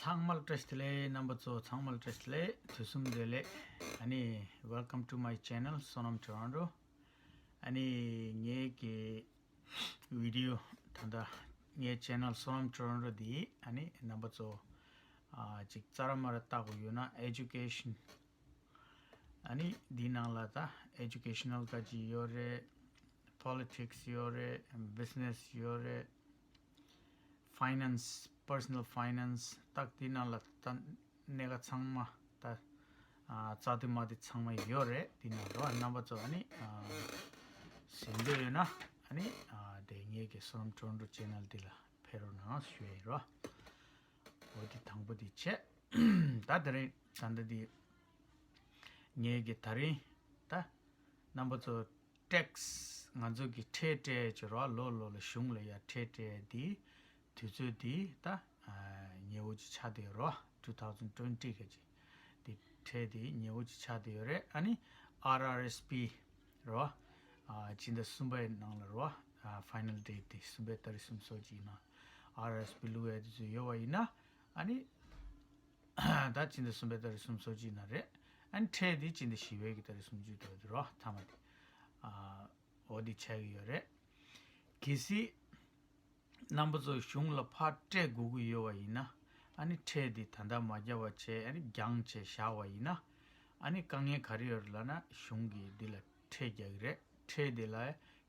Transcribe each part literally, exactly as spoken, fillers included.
ཚང་མར་བཀྲ་ཤིས་བདེ་ལེགས། རྣམ་པ་ཚོ་ཚང་མར་བཀྲ་ཤིས་བདེ་ལེགས། དུས་གསུམ་བདེ་ལེགས། ཨ་ནི། Welcome to my channel Sonam Toronto. ཨ་ནི། ངེད་ཀྱི་བི་ཌི་ཡོ་ད་ལྟ་ངའི་ཆེ་ནལ་Sonam Toronto འདི་ཨ་ནི་རྣམ་པ་ཚོ་ཨ་ཅིག་རྩ་ར་མ་ར་བལྟ་དགོས་ཡོད་ན་ཨེ་ཌུ་ཀེ་ཤན། ཨ་ནི་འདི་ནང་ལ་ད་ཨེ་ཌུ་ཀེ་ཤ་ནལ་ག་ཅིག་ཡོད་རེད། པོ་ལི་ཊིག་སི་ཡོད་རེད། བི་ཛི་ནེ་སི་ཡོད་རེད། ཕའི་ནན་སི། པར་སོ་ནལ་ཕའི་ནན་སི། ད་འདི་ནང་ལ་ད་གནད་འགག་ཚང་མ་ད་ཨ་རྩ་དེ་མ་དེ་ཚང་མ་ཡོད་རེད། འདི་ནང་ལ་རྣམ་པ་ཚོ་ཨ་ནི་ཨ་གཟིགས་འདོད་ཡོད་ན་ཨ་ནི་ཨ་དེ་ངེད་ཀྱི་Sonam Toronto ཆེ་ནལ་འདི་ལ་ཕེབས་རོགས་གནང་ཞུ་ཡ་ཡིན་རོ། འོ་འདི་དང་པོ་འདི་བྱས། ད་དེ་རིང་ད་ལྟ་འདི་ངེད་ཀྱི་ད་རིང་ད་རྣམ་པ་ཚོ་ཊེག་སི་ང་ཚོ་གི་ཁྲལ་སྤྲད་ཀྱི་རོ། ལོ་ལོ་ལ་གཞུང་ལ་ཡ་ཁྲལ་སྤྲད་འདི་དུས་ཚོད་འདི་ད་ཉེ་བོ་ཅིག་ཆགས་བསྡད་ཡོད་རོ། two thousand twenty ག་ཅིག་འདི་ཁྲལ་འདི་ཉེ་བོ་ཅིག་ཆགས་བསྡད་ཡོད་རེད། ཨ་ནི་ཨར་ཨར་ཨེས་པི་རོ། ཨ་སྤྱི་ཟླ་གསུམ་པའི་ནང་ལ་རོ། ཨ་ཕའི་ནལ་ཌེ་ཊི་འདི་གསུམ་པའི་ཏ་རིག་སུམ་ཅུ་སོ་གཅིག་ནང་ཨར་ཨར་ཨེས་པི་བླུག་ཡ་དུས་ཚོད་ཡོད་པ་ཡིན་ན་ཨ་ནི། ད་སྤྱི་ཟླ་གསུམ་པའི་ཏ་རིག་སུམ་ཅུ་སོ་གཅིག་ནང་རེད། ཨ་ནི་ཁྲལ་འདི་སྤྱི་ཟླ་བཞི་པའི་གི་ཏ་རིག་སུམ་ཅུ་དོན་དུ་རོ། མཐའ་མ་དེ་ཨ་འོ་འདི་ཆགས་ཀྱི་ཡོད་རེད། གལ་སྲིད་རྣམ་པ་ཚོ་གཞུང་ལ་ཕར་སྤྲད་དགོས་ཀྱི་ཡོད་པ་ཡིན་ན་ཨ་ནི་ཁྲལ་འདི་ད་ལྟ་མ་བརྒྱབ་པ་བྱས་ཨ་ནི་འགྱངས་བྱས་བཞག་པ་ཡིན་ན་ཨ་ནི་དཀའ་ངལ་ག་རེ་ཡོད་རེད་ལབ་ན་གཞུང་གིས་འདི་ལ་ཁྲལ་རྒྱག་གི་རེད། ཁྲལ་དེ་ལ་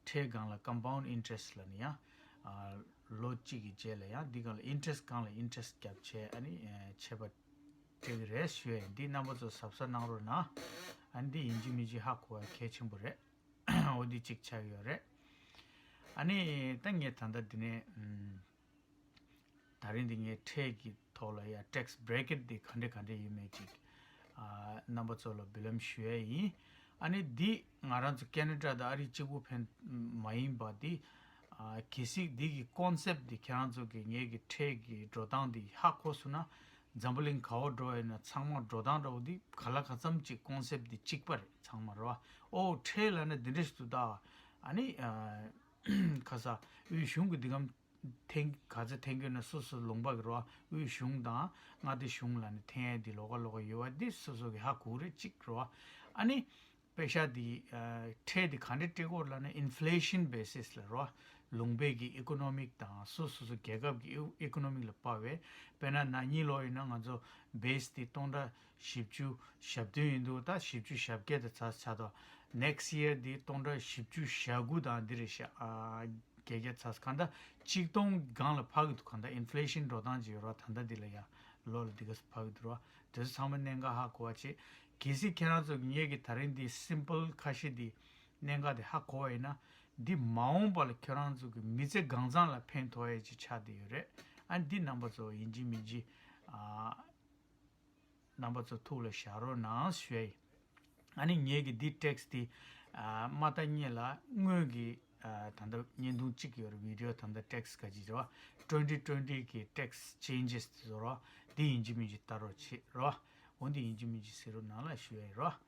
ཁྲལ་སྒང་ལ་ཀམ་པའུན་ཌི་ཨིན་ཊི་རེ་སི་ཊི་ལབ་ནས་ཡང་ཨ་ལོ་གཅིག་གི་རྗེས་ལ་ཡང་འདི་སྒང་ལ་ཨིན་ཊི་རེ་སི་ཊི་སྒང་ལ་ཨིན་ཊི་རེ་སི་ཊི་བརྒྱབ་བྱས་ཨ་ནི་ཨ་ཆད་པ་སྤྲད་ཀྱི་རེད་ཞུ་ཡ་ཡིན། འདི་རྣམ་པ་ཚོ་གཟབ་གཟབ་གནང་རོགས་གནང་། ཨ་ནི་འདི་ཡིན་གཅིག་མིན་གཅིག་ཧ་གོ་བ་གལ་ཆེན་པོ་རེད། འོ་འདི་གཅིག་ཆགས་ཡོད་རེད། ཨ་ནི་ད་ངས་ད་ལྟ་འདི་ནས་ཨམ། ད་རིང་འདི་ངས་ཁྲལ་གྱི་ཐོག་ལ་ཡ་ཊེག་སི་བྷི་རེ་ཀེཊ་འདི་ག་འདྲ་ག་འདྲ་ཡོད་མེད་ཅིག་ཨ་རྣམ་པ་ཚོ་ལ་འབུལ་ལམ་ཞུ་ཡ་ཡིན། ཨ་ནི་འདི་ང་རང་ཚོ་ཁེ་ན་ཌ་དང་ཨ་རི་གཅིག་པུ་ཕན་མ་ཡིན་པ་འདི་ཨ་གལ་སྲིད་འདི་གི་ཀོན་སེབ་འདི་ཁྱེད་རང་ཚོ་གི་ངེད་ཀྱི་ཁྲལ་གྱི་འགྲོ་སྟངས་འདི་ཧ་གོ་སོང་ན་འཛམ་བུ་གླིང་ག་བ་འགྲོ་ཡོད་ན་ཚང་མ་འགྲོ་སྟངས་འདྲ་བོ་འདི་ག་ལ་ག་ཙམ་ཅིག་ཀོན་སེབ་འདི་གཅིག་པ་རེད་ཚང་མ་རེད་བ། ཨོ་ཁྲལ་ལབ་ན་འདི་འདྲ་ཞིག་འདུག་ད། ཨ་ནི་ཨ་ཁ་ས་དབུས་གཞུང་གི་འདི་གམ། འཐེན་ག་ཚོད་འཐེན་གྱི་ཡོད་ན་སོ་སོ་ལུང་པ་གི་རོ། དབུས་གཞུང་དང་མངའ་སྡེ་གཞུང་ལ་ནི་འཐེན་ཡས་འདི་ལོགས་ཀ་ལོགས་ཀ་ཡོད་པ་འདི་སོ་སོ་གི་ཧ་གོ་རེད་གཅིག་རོ། ཨ་ནི་པེ་ཤ་འདི་ཨ་ཁྲལ་འདི་ག་འདྲ་སྤྲད་དགོས་ལབ་ན་ཨིན་ཕི་ལེ་ཤན་བེ་སིས་ལ་རོ། ལུང་པའི་གི་ཨི་ཀོ་ནོ་མིག་དང་སོ་སོ་སོ་རྒྱལ་ཁབ་ཀྱི་ཨི་ཨི་ཀོ་ནོ་མིག་ལ་དཔག་པའི་དཔེར་ན་ན་ནིང་ལོ་ཡིན་ན་ང་ཚོ་བེ་སི་འདི་སྟོང་ཕྲག་བཞི་བཅུ་ཞེ་བདུན་ཡིན་འདུག་ད་བཞི་བཅུ་ཞེ་བརྒྱད་དེ་ཚར་ཆགས་དོ། ནེག་སི་ཡར་འདི་སྟོང་ཕྲག་བཞི་བཅུ་ཞེ་དགུ་དང་འདི་རེད་ཤག་ཨ། བརྒྱད་བརྒྱ་ཚ་གང་ལྟར་གཅིག་སྟོང་སྒང་ལ་ཕར་གི་འདུག་གང་ལྟར་ཨིན་ཕི་ལེ་ཤན་འགྲོ་སྟངས་ཅིག་ཡོད་ར། ད་ལྟ་འདི་ལ་ཡ་ལོ་ལ་འདི་ག་ས་ཕར་གི་འདུག་ར། དེ་ཚོ་ཚང་མ་གནད་འགག་ཧ་གོ་བ་བྱེད། གལ་སྲིད་ཁྱེད་རང་ཚོ་གི་ངེད་ཀྱི་ད་རིང་འདི་སིམ་པལ་ཁ་ཤས་འདི་གནད་འགག་དེ་ཧ་གོ་བ་ཡིན་ན་འདི་མ་འོངས་པ་ལ་ཁྱེད་རང་ཚོ་གི་མི་ཚེ་གང་ཚང་ལ་ཕན་ཐོགས་ཡས་ཅིག་ཆགས་བསྡད་ཡོད་རེད། ཨ་འདི་རྣམ་པ་ཚོ་ཡིན་གཅིག་མིན་གཅིག་ཨ། རྣམ་པ་ཚོ་ཐུགས་ལ་བཞག་རོགས་གནང་ཞུ་ཡ་ཡིན། ཨ་ནི་ངེད་ཀྱི་འདི་ཊེག་སི་འདི་ཨ་མ་ལྟ་ཉེ་ལ་སྔོན་གྱི་ཨ་ད་ལྟ་བརྙན་ཐུང་གཅིག་ཡོད་རེད། བི་ཌི་ཡོ་ད་ལྟ་ཊེག་སི་ག་ཅིག་རེད་བ། ཊུ་ཝེན་ཊི་ཊུ་ཝེན་ཊི་གི་ཊེག་སི་ཆེན་ཇེ་སི་དེ་ཚོ་རེད་བ། འདི་ཡིན་གཅིག་མིན་གཅིག་ལྟ་རོགས་བྱེད་རེད་བ། འོ་འདི་ཡིན་གཅིག་མིན་གཅིག་གཟིགས་རོགས་གནང་ལ་ཞུ་ཡ་ཡིན་རེད་བ།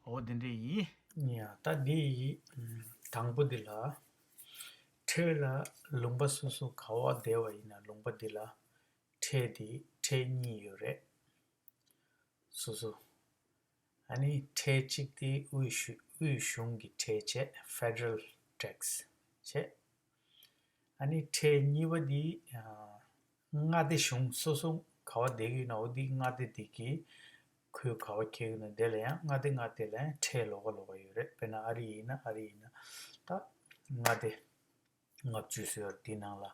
འོ་འདི་འདྲ་ཡིན། ཡ་ད་འདི་ཡི་དང་པོ་འདི་ལ་ཁྲལ་ལ་ལུང་པ་སོ་སོ་ག་བ་བསྡད་པ་ཡིན་ན་ལུང་པ་འདི་ལ་ཁྲལ་འདི་ཁྲལ་གཉིས་ཡོད་རེད། སོ་སོ། ཨ་ནི་ཁྲལ་གཅིག་དེ་དབུས་གཞུ་དབུས་གཞུང་གི་ཁྲལ་བྱས། ཕེ་ཌེ་རལ་ཊེག་སི་བྱས། ཨ་ནི་ཁྲལ་གཉིས་པ་དེ་ཨ་མངའ་སྡེ་གཞུང་སོ་སོ་ག་བ་བསྡད་ཀྱི་ཡོད་ན་འོ་དེ་མངའ་སྡེ་དེ་གི་ཁོས་ག་བ་འཁྱེར་གྱི་ཡོད་ན་དེ་ལ་ཡང་མངའ་སྡེ་མངའ་སྡེ་ལ་ཡང་ཁྲལ་ལོགས་ཀ་ལོགས་ཀ་ཡོད་རེད། དཔེར་ན་ཨ་རི་ཡིན་ན་ཨ་རི་ཡིན་ན་ད་མངའ་སྡེ། ལྔ་བཅུ་ཟེར་བ་དེའི་ནང་ལ་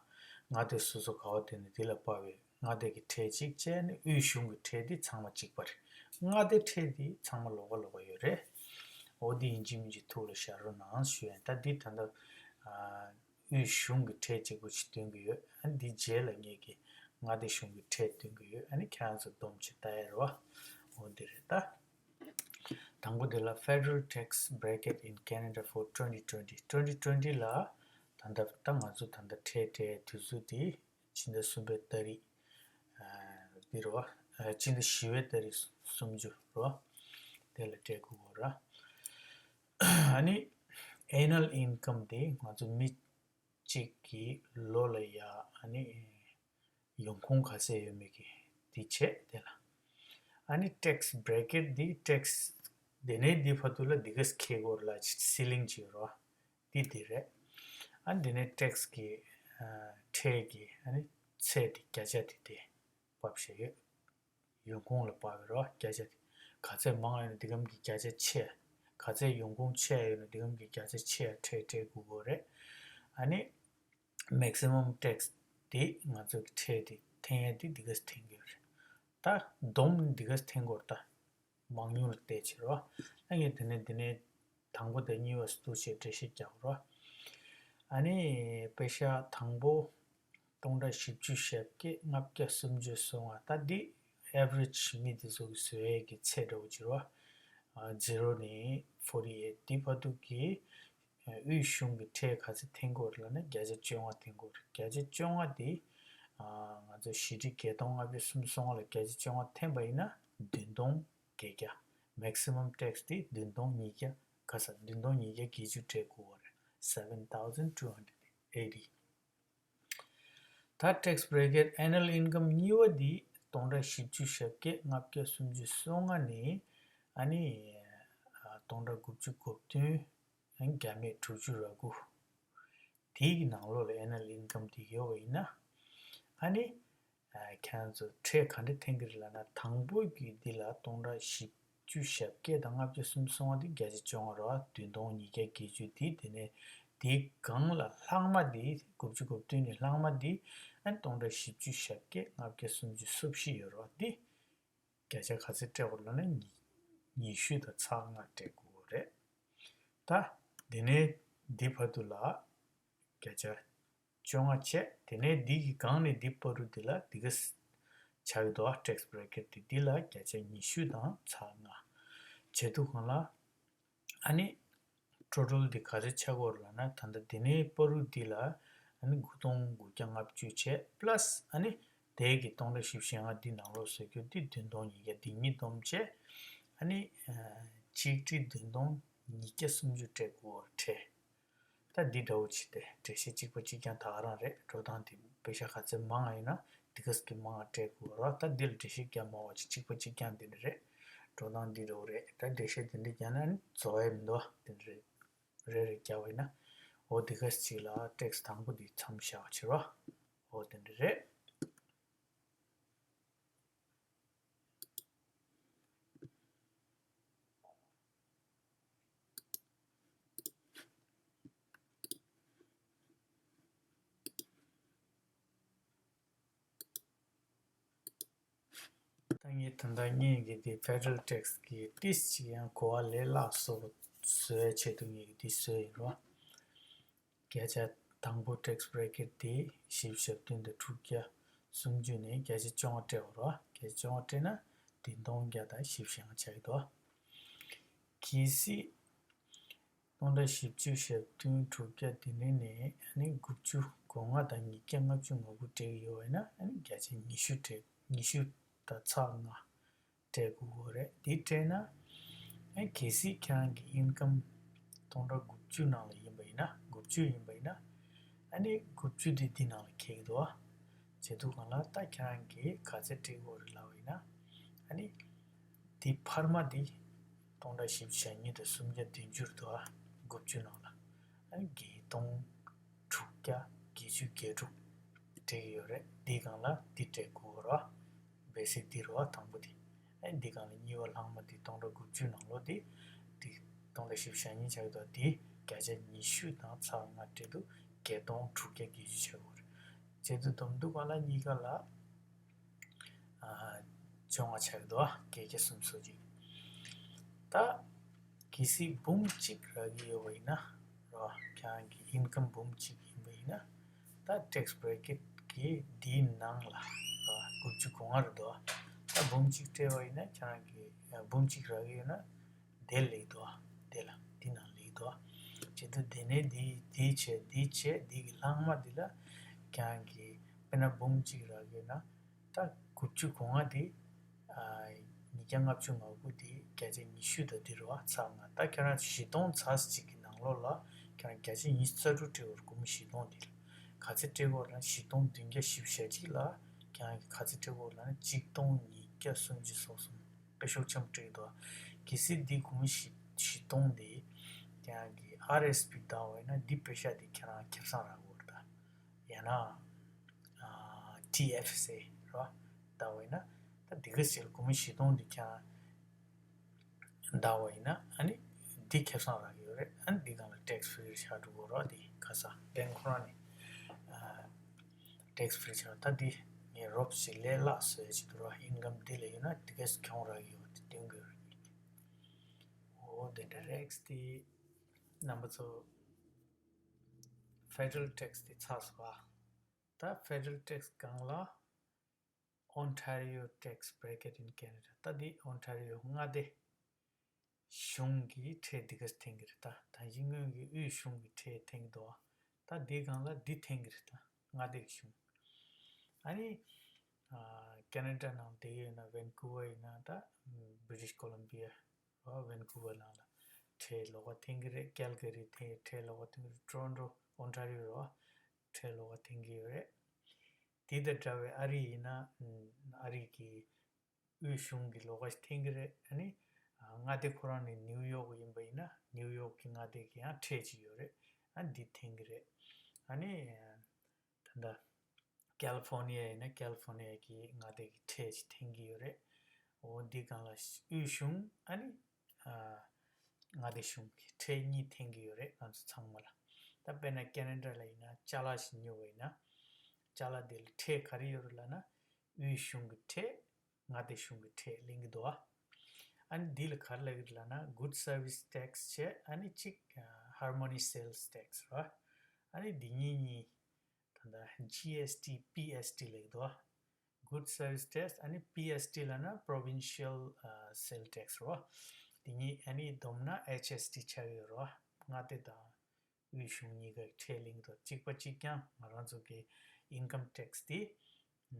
མངའ་སྡེ་སོ་སོ་ག་བ་དེ་ནི་དེ་ལ་དཔག་པའི་མངའ་སྡེ་གི་ཁྲལ་གཅིག་བྱས་ནས་དབུས་གཞུང་གི་ཁྲལ་དེ་ཚང་མ་གཅིག་པ་རེད། མངའ་སྡེ་ཁྲལ་དེ་ཚང་མ་ལོགས་ཀ་ལོགས་ཀ་ཡོད་རེད། འོ་དེ་ཡིན་གཅིག་མིན་གཅིག་ཐུགས་ལ་བཞག་རོགས་གནང་ཞུ་ཡ་ཡིན། ད་འདི་ད་ལྟ་ཨ་དབུས་གཞུང་གི་ཁྲལ་གཅིག་པུ་ཞིག་འདོན་གྱི་ཡོད། ཨ་འདི་རྗེས་ལ་ངེད་ཀྱི་མངའ་སྡེ་གཞུང་གི་ཁྲལ་འདོན་གྱི་ཡོད། ཨ་ནི་ཁྱེད་རང་ཚོ་སྡོམ་བྱེད་ལྟ་ཡ་རེད་བ། འོ་འདི་རེད་ད། དང་པོ་དེ་ལ་Federal Tax Bracket in Canada for twenty twenty, twenty twenty ལ་ད་ལྟ་ད་ང་ཚོ་ད་ལྟ་ཁྲལ་སྤྲད་དུས་ཚོད་དེ་ཕྱི་ཟླ་གསུམ་པའི་ཏ་རིག་ཨ་འདི་རེད་བ། ཨ་ཕྱི་ཟླ་བཞི་པའི་ཏ་རིག་སུམ་ཅུ་རེད་བ། དེ་ལ་སྤྲད་དགོས་རེད། ཨ་ནི་annual income དེ་ང་ཚོ་མི་གཅིག་གི་ལོ་ལ་ཡ་ཨ་ནི་ཡོང་ཁུངས་ག་ཚད་ཡོད་མེད་ཀྱི་ འདི་བྱས་དེ་ལ། ཨ་ནི་tax bracket འདི་tax དེ་ནས་འདི་བར་དུ་ལ་འདི་ག་ཁེ་གོར་ལ་ceiling ཅིག་ཡོད་རོ། འདི་འདི་རེད། ཨ་ནི་དེ་ནས་tax གི་ཨ་ཁྲལ་གི་ཨ་ནི་ཚད་དེ་བརྒྱ་ཆ་དེ་དེ་བབས་བཞག་ཡོད། ཡོང་ཁུངས་ལ་དཔག་པའི་རོ་བརྒྱ་ཆ་དེ། ག་ཚད་མང་ཡོད་ན་འདི་གམ་གྱི་བརྒྱ་ཆ་ཆེ། ག་ཚད་ཡོང་ཁུངས་ཆེ་ཡོད་ན་འདི་གམ་གྱི་བརྒྱ་ཆ་ཆེ་ཡ་ཁྲལ་སྤྲད་དགོས་གོ་རེད། ཨ་ནི་maximum tax དེ་ང་ཚོ་གི་ཁྲལ་དེ་འཐེན་ཡ་དེ་འདི་ག་འཐེན་གི་རེད། ད་བསྡོམས་འདི་ག་འཐེན་གོ་རེད་ད། མང་ཉུང་ལ་བལྟས་བྱེད་རོ། ཨ་ངས་དེ་ནས་དེ་ནས་དང་པོ་དང་གཉིས་པ་སུ་ཞེས་འགྲེལ་བཤད་རྒྱག་རོ། ཨ་ནི་པེ་ཤ་དང་པོ་སྟོང་ཕྲག་བཞི་བཅུ་ཞེ་བརྒྱད་ལྔ་བརྒྱ་སུམ་ཅུ་སོ་ལྔ། ད་འདི་average མི་དེ་ཚོ་གི་བཟོ་ཡས་ཀྱི་ཚད་འདྲ་བོ་ཅིག་རོ། ཨ་zero ནས་forty eight འདི་བར་དུ་གི་དབུས་གཞུང་གི་ཁྲལ་ག་ཚད་འཐེན་དགོས་རེད་ལབ་ན་བརྒྱ་ཆ་བཅོ་ལྔ་འཐེན་དགོས་རེད། བརྒྱ་ཆ་བཅོ་ལྔ་དེ་ང་ཚོ་བཞི་ཁྲི་བརྒྱད་སྟོང་ལྔ་བཅུ་སུམ་ཅུ་སོ་ལྔ་ལ་བརྒྱ་ཆ་བཅོ་ལྔ་འཐེན་པ་ཡིན་ན་བདུན་སྟོང་བརྒྱད་བརྒྱ། maximum tax དེ་བདུན་སྟོང་ཉིས་བརྒྱ། ག་ས་བདུན་སྟོང་ཉིས་བརྒྱ་བརྒྱད་ཅུ་སྤྲད་དགོས་པ་རེད། seven thousand two hundred eighty། ད་tax bracket annual income གཉིས་པ་འདི་སྟོང་ཕྲག་བཞི་བཅུ་ཞེ་བརྒྱད་ལྔ་བརྒྱ་སུམ་ཅུ་སོ་ལྔ་ནས་ཨ་ནི་སྟོང་ཕྲག་དགུ་བཅུ་གོ་བདུན་བརྒྱ་མེད་དྲུག་ཅུ་རེ་དགུ། དེའི་གི་ནང་ལོགས་ལ་annual income དེ་ཡོད་པ་ཡིན་ན་ཨ་ནི། ཁྱེད་རང་ཚོ་ཁྲལ་ག་འདྲ་འཐེན་གྱི་རེད་ལབ་ན་དང་པོ་གི་འདི་ལ་སྟོང་ཕྲག་བཞི་བཅུ་ཞེ་བརྒྱད་དང་ལྔ་བཅུ་སུམ་ཅུ་སོ་ལྔ་འདི་བརྒྱ་ཆ་བཅོ་ལྔ་རེད་བ། བདུན་སྟོང་ཉིས་བརྒྱ་བརྒྱད་ཅུ་འདི་དེ་ནས་དེའི་སྒང་ལ་ལྷག་མ་འདི་དགུ་བཅུ་གོ་བདུན་ནས་ལྷག་མ་འདི་ཨ་ནི་སྟོང་ཕྲག་བཞི་བཅུ་ཞེ་བརྒྱད་ལྔ་བརྒྱ་སུམ་ཅུ་སོ་བཞི་ཡོད་རེད་བ། འདི་བརྒྱ་ཆ་ག་ཚོད་སྤྲད་དགོས་ལབ་ན་ཉི་ཉི་ཤུ་དང་ཚེག་ལྔ་སྤྲད་དགོས་རེད། ད་དེ་ནས་འདི་བར་དུ་ལ་བརྒྱ་ཆ་བཅོ་ལྔ་བྱས། དེ་ནས་འདི་གི་སྒང་ནས་འདི་བར་དུ་འདི་ལ་འདི་ག་ཆགས་ཀྱི་འདུག tax bracket དེ་འདི་ལ་བརྒྱ་ཆ་ཉི་ཤུ་དང་ཚེག་ལྔ། བྱེད་དུས་སྒང་ལ་ཨ་ནི་total འདི་ག་ཚོད་ཆགས་ཀྱི་ཡོད་རེད་ལབ་ན་ད་ལྟ་འདི་ནས་བར་དུ་འདི་ལ་ཨ་ནི་དགུ་སྟོང་དགུ་བརྒྱ་ལྔ་བཅུ་བྱས་plus ཨ་ནི་དེ་གི་སྟོང་ཕྲག་བཞི་བཅུ་ཞེ་ལྔ་འདི་ནང་ལོགས་བཟོ་རྒྱུ་འདི་བདུན་སྟོང་ཉིས་བརྒྱ། འདི་གཉིས་བསྡོམས་བྱས་ཨ་ནི་ཆིག་ཁྲི་བདུན་སྟོང་ཉིས་བརྒྱ་སུམ་ཅུ་སྤྲད་དགོས་པ་རེད། ད་འདི་འདྲ་བོ་ཅིག་སྟེ་འགྲེལ་བཤད་གཅིག་པ་གཅིག་རྐྱང་ད་ག་རང་རེད། འགྲོ་སྟངས་དེ་པེ་ཤ་ག་ཚད་མང་བ་ཡིན་ན་འདི་ག་ཙམ་གྱི་མང་བ་སྤྲད་དགོས་རོགས། ད་འདི་ལ་འགྲེལ་བཤད་རྒྱག་མང་བ་ཅིག་གཅིག་པ་གཅིག་རྐྱང་འདི་འདྲ་རེད། འགྲོ་སྟངས་འདི་འདྲ་བོ་རེད། ད་འགྲེལ་བཤད་འདི་འདྲ་རྒྱག་ན་ནི་རྫོགས་ཡ་མི་འདུག་འདི་འདྲ་རེད། རེ་རེ་རྒྱག་པ་ཡིན་ན་འོ་འདི་ག་ཅིག་ལ་ཊེག་སི་དང་པོ་འདི་མཚམས་བཞག་པ་བྱེད་རོགས། འོ་དེ་འདྲ་རེད། ད་ངས་ད་ལྟ་ངས་ཀྱི་འདི་ཕེ་ཌ་རལ་ཊེག་སི་གི་ཏིས་ཅིག་ཡང་གོ་བ་ལས་སླ་སོ་བཟོ་བའི་ཆེད་དུ་ངས་ཀྱི་འདི་བཟོས་ཡིན་རོ། བརྒྱ་ཆ་དང་པོ་ཊེག་སི་བྷི་རེ་ཀེཊ་དེ་བཞི་བཅུ་ཞེ་བདུན་དང་དྲུག་བརྒྱ་སུམ་ཅུ་ནས་བརྒྱ་ཆ་བཅོ་ལྔ་སྤྲད་པ་རོ། བརྒྱ་ཆ་བཅོ་ལྔ་སྤྲད་ན་དེ་སྟོང་བརྒྱ་དང་བཞི་བཅུ་ཞེ་ལྔ་ཆགས་ཀྱི་འདུག་གལ་སྲིད་སྟོང་ཕྲག་བཞི་བཅུ་ཞེ་བདུན་དྲུག་བརྒྱ་དེ་ནས་ནས་ཨ་ནི་དགུ་བཅུ་གོ་ལྔ་དང་ཉིས་བརྒྱ་ལྔ་བཅུ་ང་དགུ་སྤྲད་ཀྱི་ཡོད་པ་ཡིན་ན་ཨ་ནི་བརྒྱ་ཆ་ཉི་ཤུ་སྤྲད་ཉི་ཤུ་དང་ཚེག་ལྔ་སྤྲད་དགོས་ཀྱི་རེད། དེ་སྤྲད་ན་ཨ་གལ་སྲིད་ཁྱེད་རང་གི་ཨིན་ཀམ་སྟོང་ཕྲག་དགུ་བཅུ་ནང་ལ་ཡིན་པ་ཡིན་ན་དགུ་བཅུ་ཡིན་པ་ཡིན་ན་ཨ་ནི་དགུ་བཅུ་དེ་འདི་ནང་ལ་འཁེལ་གྱི་འདུག་བ། བྱེད་དུས་སྒང་ལ་ད་ཁྱེད་རང་གིས་ག་ཚད་སྤྲད་དགོས་རེད་ལབ་པ་ཡིན་ན་ཨ་ནི་དེ་འཕར་མ་དེ་སྟོང་ཕྲག་བཞི་བཅུ་ཞེ་གཉིས་དང་སུམ་བརྒྱ་བདུན་ཅུ་རེད་འདུག་བ། དགུ་བཅུ་ནང་ལ་ཨ་ནི་བརྒྱད་སྟོང་དྲུག་བརྒྱ་བརྒྱད་ཅུ་གྱ་དྲུག་སྤྲད་ཀྱི་ཡོད་རེད། འདིའི་སྒང་ལ་འདི་སྤྲད་དགོས་རེད་བ། བེ་སིག་འདི་རེད་བ་དང་པོ་དེ། ཨ་ནི་འདི་སྒང་ལ་གཉིས་པ་ལྷག་མ་དེ་སྟོང་ཕྲག་དགུ་བཅུ་ནང་ལོགས་དེ་དེ་སྟོང་ཕྲག་བཞི་བཅུ་ཞེ་གཉིས་ཆགས་ཀྱི་འདུག་དེ་བརྒྱ་ཆ་ཉི་ཤུ་དང་ཚེག་ལྔ་སྤྲད་དུས་བརྒྱད་སྟོང་དྲུག་བརྒྱ་བརྒྱད་ཅུ་ཆགས་ཀྱི་ཡོད་རེད། བྱེད་དུས་བསྡོམས་དུས་སྒང་ལ་གཉིས་ཀ་ལ་ཨ་བཅོ་ལྔ་ཆགས་ཀྱི་འདུག་བ། བརྒྱད་བརྒྱ་སུམ་ཅུ་སོ་གཅིག་ད་གལ་སྲིད་འབུམ་གཅིག་རག་གི་ཡོད་པ་ཡིན་ན་རོ། ཁྱེད་རང་གི་ཨིན་ཀམ་འབུམ་གཅིག་ཡིན་པ་ཡིན་ན་ད་ཊེག་སི་བྷི་རེ་ཀེཊ་གི་འདིའི་ནང་ལ་རོ་དགུ་བཅུ་གོ་ལྔ་རེད་འདུག་ད་འབུམ་གཅིག་སྤྲད་པ་ཡིན་ན་ཁྱེད་རང་གི་འབུམ་གཅིག་རག་གི་ཡོད་ན་དེ་ལེགས་འདུག་དེ་ལ་འདི་ནང་ལེགས་འདུག་བྱེད་དུས་དེ་ནས་འདི་འདི་བྱས་འདི་བྱས་འདི་གི་ལྷག་མ་འདི་ལ་ཁྱེད་རང་གི་དཔེར་ན་འབུམ་གཅིག་རག་གི་ཡོད་ན། ད་དགུ་བཅུ་གོ་ལྔ་དེ། ཨ་ཉིས་བརྒྱ་ལྔ་བཅུ་ང་དགུ་དེ་བརྒྱ་ཆ་ཉི་ཤུ་དང་འདི་རེད་བ་ཚེག་ལྔ། ད་ཁྱེད་རང་བཞི་སྟོང་ཚེག་གཅིག་གི་ནང་ལོགས་ལ་ཁྱེད་རང་བརྒྱ་ཆ་ཉི་ཤུ་རྩ་དྲུག་སྤྲད་དགོས་རེད། སྒོར་མོ་བཞི་སྟོང་འདི་ལ་ག་ཚད་སྤྲད་དགོས་རེད་ན་བཞི་སྟོང་བདུན་བརྒྱ་བཞི་བཅུ་ཞེ་གཅིག་ལ་ཁྱེད་རང་བརྒྱ་ཆ་ཉི་ཤུ་རྩ་དྲུག་སྤྲད་དགོས་རེད། ཁྱེད་རང་གིས་ག་ཚོད་སྤྲད་དགོས་ལབ་ན་གཅིག་སྟོང་ཉིས་བརྒྱ་སུམ་ཅུ་སོ་གསུམ་དཔེ་ཤུགས་ཆེན་པོ་སྤྲད་ཀྱི་འདུག་གལ་སྲིད་འདི་དགུང་བཞི་བཞི་སྟོང་འདི་ཁྱེད་རང་གིས་ཨར་ཨེས་པི་བཏང་བ་ཡིན་ན་འདི་པེ་ཤ་འདི་ཁྱེད་རང་ཁེ་བཟང་རག་གི་ཡོད་རེད་ད། ཡང་ན་ཨ་ཊི་ཨེཕ་སི་རེད་བ། བཏང་བ་ཡིན་ན་ད་འདི་ག་ཚོད་དགུང་བཞི་སྟོང་འདི་ཁྱེད་རང་བཏང་བ་ཡིན་ན་ཨ་ནི་འདི་ཁེ་བཟང་རག་གི་ཡོད་རེད། ཨ་ནི་འདི་སྒང་ལ་ཊེག་སི་ཕི་རི་ཆགས་འགྲོ་གི་རེད་བ། འདི་ཁ་སང་ལན་ཁོ་རང་ནས་ཨ་ཊེག་སི་ཕི་རི་ཆགས། ད་འདི་ངས་རོབ་ཅིག་ལས་སླ་བཟོ་ཡ་ཅིག་འདུག་ར། ཨིན་ཀམ་འདི་ལ་ཡོད་ན་འདི་གས་གྱོང་རག་གི་ཡོད་དེ་སྟོན་གི་ཡོད་རེད། འོ་དེ་འདྲ་རེད། ཊེག་སི་འདི་རྣམ་པ་ཚོ་ཕེ་ཌ་རལ་ཊེག་སི་འདི་ཚར་སོང་བ། ད་ཕེ་ཌ་རལ་ཊེག་སི་སྒང་ལ་Ontario tax bracket in Canada། ད་འདི་ཨོན་ཊ་རི་ཡོ་མངའ་སྡེ་གཞུང་གི་ཁྲལ་འདི་ག་འཐེན་གི་རེད་ད། ད་གིན་སྔོན་གྱི་དབུས་གཞུང་གི་ཁྲལ་འཐེན་གི་འདུག་ད་འདི་སྒང་ལ་འདི་འཐེན་གི་རེད་ད། མངའ་སྡེ་གཞུང་། ཨ་ནི་ཨ་ཁེ་ན་ཌ་ནང་བསྡད་ཡོད་ན་ཝན་ཀུ་ཝར་ཡིན་ན་ད་བྷི་རི་ཊིཤ་ཀོ་ལམ་བྷི་ཡ་ཝན་ཀུ་ཝར་ནང་ལ་ཁྲལ་ལོགས་ཀ་འཐེན་གི་རེད། ཀལ་ག་རི་འཐེན་ཁྲལ་ལོགས་ཀ་འཐེན་གི་རེད། ཊོ་རོན་ཊོ་ཨོན་ཊ་རི་ཡོ་རེད་བ། ཁྲལ་ལོགས་ཀ་འཐེན་གི་ཡོད་རེད། དེ་དང་འདྲ་བའི་ཨ་རི་ཡིན་ན་ཨ་རི་གི་དབུས་གཞུང་གི་ལོགས་ཀ་ཞིག་འཐེན་གི་རེད། ཨ་ནི་མངའ་སྡེ་ཁོ་རང་ནི་ནིའུ་ཡོག་ཡིན་པ་ཡིན་ན་ནིའུ་ཡོག་གི་མངའ་སྡེ་གི་ཡང་ཁྲལ་ཅིག་ཡོད་རེད། ཨ་འདི་འཐེན་གི་རེད། ཨ་ནི་ད་ལྟ་ཀལ་ལི་ཕོར་ནི་ཡ་ཡིན་ན་ཀལ་ལི་ཕོར་ནི་ཡ་གི་མངའ་སྡེ་གི་ཁྲལ་ཅིག་འཐེན་གི་ཡོད་རེད། འོ་འདི་སྒང་ལ་དབུས་གཞུང་ཨ་ནི་མངའ་སྡེ་གཞུང་གི་ཁྲལ་གཉིས་འཐེན་གི་ཡོད་རེད་ང་ཚོ་ཚང་མ་ལ། ད་དཔེར་ན་ཁེ་ན་ཌ་ལ་ཡིན་ན་ཅ་ལག་ཞིག་ཉོ་བ་ཡིན་ན་ཅ་ལག་དེ་ལ་ཁྲལ་ག་རེ་ཡོད་རེད་ལབ་ན་དབུས་གཞུང་གི་ཁྲལ། མངའ་སྡེ་གཞུང་གི་ཁྲལ་ལེན་གི་འདུག་ཨ། ཨ་ནི་འདི་ལ་ག་རེ་ལབ་ཀྱི་རེད་ལབ་ན་Good Service Tax བྱས། ཨ་ནི་གཅིག་Harmony Sales Tax རེད་བ། ཨ་ནི་འདི་གཉིས་གཉིས་ད་ལྟ་ཇི་ཨེས་ཊི་པི་ཨེས་ཊི་ལབ་ཀྱི་འདུག་ཨ། Good Service Tax ཨ་ནི་པི་ཨེས་ཊི་ལབ་ན་Provincial Sales Tax རེད་བ། འདི་གཉིས་ཨ་ནི་བསྡོམས་ན་ཨེཆ་ཨེས་ཊི་ཆགས་ཀྱི་ཡོད་རེད་བ། མངའ་སྡེ་དང་དབུས་གཞུང་གཉིས་ཀའི་ཁྲལ་གླེང་དོ་གཅིག་པ་གཅིག་རྐྱང་། ང་རང་ཚོ་གི་ཨིན་ཀམ་ཊེག་སི་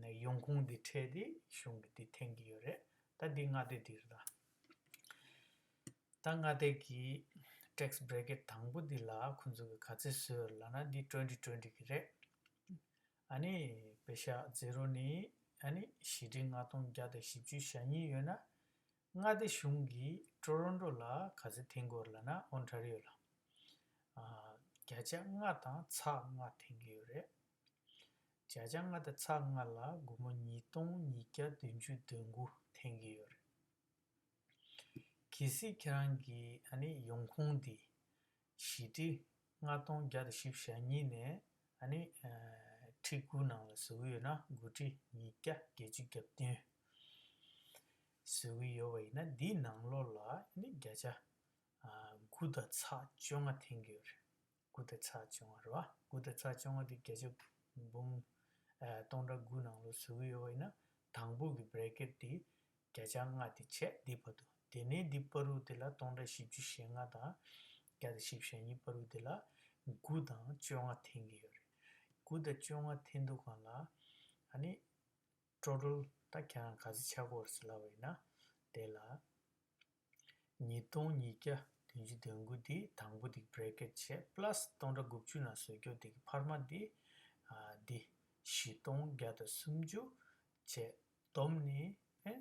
དེ་ཡོང་ཁུངས་དེ་ཁྲལ་དེ་གཞུང་གི་དེ་འཐེན་གྱི་ཡོད་རེད། ད་འདི་མངའ་སྡེ་འདི་རེད་ད། ད་མངའ་སྡེ་གི་ཊེག་སི་བྷི་རེ་ཀེཊ་དང་པོ་འདི་ལ་ཁོང་ཚོ་གི་ག་ཚད་བཟོས་ཡོད་ལབ་ན་འདི་ཊུ་ཝེན་ཊི་ཊུ་ཝེན་ཊི་གི་རེད། ཨ་ནི་པེ་ཤག་ཛེ་རོ་ནས་ཨ་ནི་བཞི་ཁྲི་ལྔ་སྟོང་བརྒྱ་དང་བཞི་བཅུ་ཞེ་གཉིས་ཡོད་ན། མངའ་སྡེ་གཞུང་གིས་ཊོ་རོན་ཊོ་ལ་ག་ཚད་འཐེན་དགོས་ལབ་ན་ཨོན་ཊ་རི་ཡོ་ལ་ཨ་བརྒྱ་ཆ་ལྔ་དང་ཚེག་ལྔ་འཐེན་གྱི་ཡོད་རེད། བརྒྱ་ཆ་ལྔ་དང་ཚེག་ལྔ་ལ་སྒོར་མོ་ཉིས་སྟོང་ཉིས་བརྒྱ་བདུན་ཅུ་དོན་དགུ་འཐེན་གྱི་ཡོད་རེད། གལ་སྲིད་ཁྱེད་རང་གི་ཨ་ནི་ཡོང་ཁུངས་འདི་བཞི་ཁྲི་ལྔ་སྟོང་བརྒྱ་དང་བཞི་བཅུ་ཞེ་གཉིས་ནས་ཨ་ནི་ཁྲི་དགུ་ནང་ལ་བཟོ་གི་ཡོད་ན་དགུ་ཁྲི་ཉིས་བརྒྱ་བརྒྱད་ཅུ་གྱ་བདུན་བཟོ་གི་ཡོད་པ་ཡིན་ན་འདིའི་ནང་ལོགས་ལ་ཨ་ནི་བརྒྱ་ཆ་དགུ་དང་ཚེག་བཅོ་ལྔ་འཐེན་གྱི་ཡོད་རེད། དགུ་དང་ཚེག་བཅོ་ལྔ་རེད་བ། དགུ་དང་ཚེག་བཅོ་ལྔ་དེ་བརྒྱ་ཆ་འབུམ་ཨ་སྟོང་ཕྲག་དགུ་ནང་ལོགས་བཟོ་གི་ཡོད་པ་ཡིན་ན་དང་པོ་གི་བྷི་རེ་ཀེཊ་དེ་བརྒྱ་ཆ་ལྔ་དེ་བྱས་འདི་བར་དུ། དེ་ནས་འདི་བར་དུ་དེ་ལ་སྟོང་ཕྲག་བཞི་བཅུ་ཞེ་ལྔ་དང་བརྒྱ་དང་བཞི་བཅུ་ཞེ་གཉིས་བར་དུ་དེ་ལ་དགུ་དང་བཅོ་ལྔ་འཐེན་གྱི་ཡོད་རེད། དགུ་དང་བཅོ་ལྔ་འཐེན་དུས་སྒང་ལ་ཨ་ནི་ཊོ་ཊལ་ད་ཁྱེད་རང་ག་ཚོད་ཆགས་ཀྱི་ཡོད་རེད་ཟེར་ལབ་པ་ཡིན་ན་དེ་ལ། ཉིས་སྟོང་ཉིས་བརྒྱ་བདུན་ཅུ་དོན་དགུ་འདི་དང་པོ་འདི་བྷི་རེ་ཀེཊ་བྱས་པ་ལ་སི་སྟོང་ཕྲག་དགུ་བཅུ་ནང་བཟོ་རྒྱུ་འདི་གི་འཕར་མ་འདི་ཨ་འདི་བཞི་སྟོང་བརྒྱ་དང་སུམ་ཅུ་བྱས་བསྡོམས་ནས་ཨེ་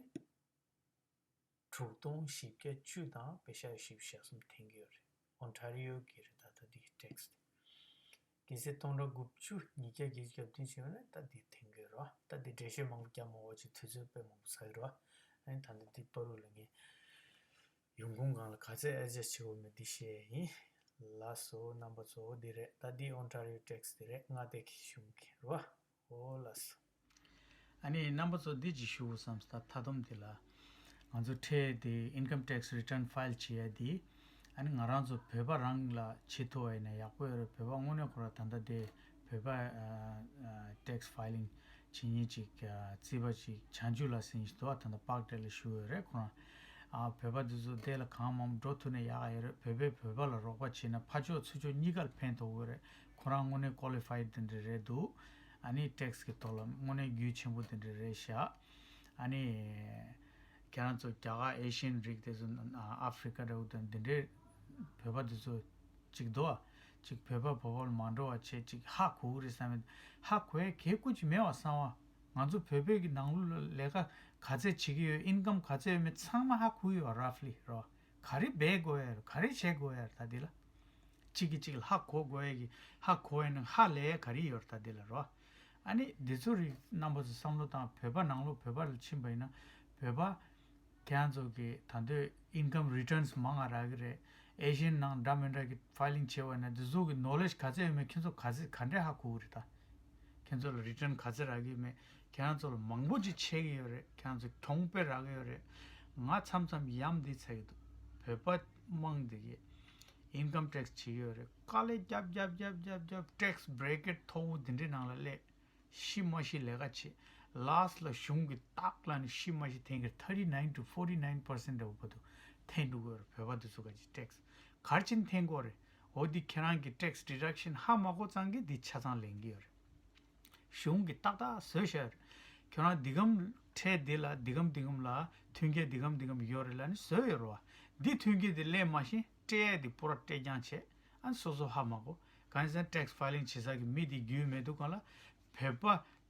དྲུག་སྟོང་བཞི་བརྒྱ་བཅུ་དང་པེ་ཤ་བཞི་བཅུ་ཞེ་གསུམ་འཐེན་གྱི་ཡོད་རེད། ཨོན་ཊ་རི་ཡོ་གི་རེད་ད་ལྟ་འདི་གི་ཊེག་སི་དེ། གལ་སྲིད་སྟོང་ཕྲག་དགུ་བཅུ་ཉིས་བརྒྱ་བརྒྱད་ཅུ་གྱ་བདུན་བྱས་ཡོད་ན་ད་འདི་འཐེན་གྱི་ཡོད་རེད་བ། ད་འདི་འགྲེལ་བཤད་མང་པོ་རྒྱག་མ་དགོས་ཅིག་དུས་ཚོད་དཔེ་མང་པོ་ཟ་གི་རེད་བ། ཨ་ནི་ད་ལྟ་འདི་བར་དུ་ལ་ངས་ཡོང་ཁུངས་སྒང་ལ་ག་ཚད་ཨེ་ཌི་ཇ་སི་ཊི་བྱེད་དགོས་མེད་འདི་བཤད་ཡིན། ལགས་སོ་རྣམ་པ་ཚོ་འདི་རེད་ད། འདི་ཨོན་ཊ་རི་ཡོ་ཊེག་སི་འདི་རེད། མངའ་སྡེ་གི་གཞུང་གི་རེད་བ། ཨོ་ལགས་སོ། ཨ་ནི་རྣམ་པ་ཚོ་འདི་ཅིག་ཞུ་དགོས་བསམ་སོང་ད་མཐའ་སྡོམ་འདི་ལ། ང་ཚོ་ཁྲལ་དེ་Income Tax Return file བྱེད་ཡ་དེ། ཨ་ནི་ང་རང་ཚོ་བོད་པ་རང་ལ་བྱེད་ཐུབ་པ་ཡིན་ན་ཡག་པོ་ཡོད་རེད། བོད་པ་དངོས་གནས་ཁོ་རང་ད་ལྟ་དེ་བོད་པ་ཨ་ཨ་tax filing བྱེད་མཁན་ཅིག་ཨ་རྩིས་པ་ཅིག་བྱང་ཆུབ་ལགས་ཟེར་མཁན་ཞིག་འདུག་ཨ་ད་ལྟ་པཱག་ཊེལ་ལ་བཞུགས་ཡོད་རེད་ཁོ་རང་། ཨ་བོད་པ་འདི་ཚོ་དེ་ལ་གང་མང་འགྲོ་ཐུབ་ན་ཡག་ཡོད་རེད། བོད་པས་བོད་པ་ལ་རོགས་པ་བྱེད་ན་ཕར་ཕྱོགས་ཚུར་ཕྱོགས་གཉིས་ཀར་ཕན་ཐོགས་ཡོད་རེད། ཁོ་རང་དངོས་གནས་qualified དེ་འདྲ་རེད་འདུག་ཨ་ནི་tax གི་ཐོག་ལ་དངོས་གནས་རྒྱུས་ཆེན་པོ་དེ་འདྲ་རེད་ཤག་ཨ་ནི་ཁྱེད་རང་ཚོ་རྒྱ་གར་ཨེ་ཤི་ཡན་རིགས་དེ་ཚོ་ཨ་ཧྥི་རི་ཀ་འདྲ་བོ་དང་འདི་འདྲའི་བོད་པ་དེ་ཚོ་ཅིག་འདུག་ཨ། ཅིག་བོད་པ་བོད་པ་ལ་མ་འགྲོ་བ་བྱས་ཅིག་ཧ་གོ་གི་རེད་བསམ་མེད། ཧ་གོ་ཡ་གལ་ཁུ་ཅིག་མེད་པ་གསང་བ། ང་ཚོ་བོད་པའི་གི་ནང་ལོགས་ལ་ལས་ཀ་ག་ཚད་བྱེད་ཀྱི་ཡོད། ཨིན་ཀམ་ག་ཚད་ཡོད་མེད་ཚང་མ་ཧ་གོ་ཡོད་ར་ཕ་ལི་རོ། ག་རེ་འབད་དགོས་ཡ་རེད། ག་རེ་བྱེད་དགོས་ཡ་རེད། ད་འདི་ལ་གཅིག་གིས་གཅིག་ལ་ཧ་གོ་དགོས་ཡ་གི་ཧ་གོ་ཡ་ནི་ཧ་ལས་ཡ་ག་རེ་ཡོད་རེད། ད་འདི་ལ་རོ། ཨ་ནི་འདི་ཚོ་རིགས་རྣམ་པ་ཚོ་བསམ་བློ་བཏང་། བོད་པ་ནང་ལོགས་བོད་པ་ལ་ཕྱིན་པ་ཡིན་ན་བོད་པ་ཁྱེད་རང་ཚོ་གི་ད་འདོད་ཨིན་ཀམ་རི་ཊརན་སི་མང་ང་རག་གི་རེད། ཨེ་ཤི་ཡན་ནང་འདྲ་མི་འདྲ་གི་ཕའི་ལིང་བྱས་པ་ན་འདི་ཚོ་གི་ནོ་ལེཇ་ག་ཚད་ཡོད་མེད་ཁྱེད་ཚོ་ག་ཚད་ག་འདྲས་ཧ་གོ་གི་རེད། ད་ཁྱེད་ཚོ་ལ་རི་ཊརན་ག་ཚད་རག་གི་མེད། ཁྱེད་རང་ཚོ་ལ་མང་པོ་ཅིག་ཆད་གི་ཡོད་རེད། ཁྱེད་རང་ཚོ་གྱོང་དཔེ་རག་གི་ཡོད་རེད། ང་མཚམས་མཚམས་ཡམ་འདི་ཚ་གི་འདུག་བོད་པ་དམངས་འདི་གི་ཨིན་ཀམ་ཊེག་སི་བྱེད་ཀྱི་ཡོད་རེད། དཀའ་ལས་རྒྱབ་རྒྱབ་རྒྱབ་རྒྱབ་རྒྱབ་ཊེག་སི་བྷི་རེ་ཀེཊ་མཐོ་པོ་འདི་འདྲའི་ནང་ལ་སླེབས། ཤི་མ་ཤི་ལས་ཀ་བྱེད། ལཱ་སི་ལ་གཞུང་གི་རྟགས་ལ་ནི་ཤི་མ་ཤི་འཐེན་གྱི་thirty nine to forty nine percent འདྲ་བོ་བར་དུ་འཐེན་འགྲོ་གི་ཡོད་རེད། བོད་པ་འདི་ཚོ་ག་ཅིག་ཊེག་སི་ག་རེ་བྱས་ནས་འཐེན་དགོས་རེད། འོ་འདི་ཁྱེད་རང་གི་ཊེག་སི་ཌི་ཌག་ཤན་ཧ་མ་གོ་ཙང་གི་འདི་ཆ་ཚང་ལེན་གྱི་ཡོད་རེད། གཞུང་གི་ཏག་ཏག་བཟོས་བཞག་ཡོད་རེད། ཁྱོད་རང་འདི་གམ་ཁྲལ་འདི་ལ་འདི་གམ་འདི་གམ་ལ་མཐུན་རྐྱེན་འདི་གམ་འདི་གམ་ཡོད་རེད་ལབ་ནི་བཟོས་ཡོད་རེད་བ། འདི་མཐུན་རྐྱེན་འདི་ལེན་མ་ཤེས། སྤྲད་ཡས་འདི་པུ་ར་སྤྲད་རྐྱང་བྱས། ཨ་ནི་སོ་སོ་ཧ་མ་གོ། གང་ཡིན་ཟེར་ན་ཊེག་སི་ཕའི་ལིང་བྱེད་ས་གི་མི་འདི་རྒྱུས་མེད་འདུག་ག་ལ། བོད་པ་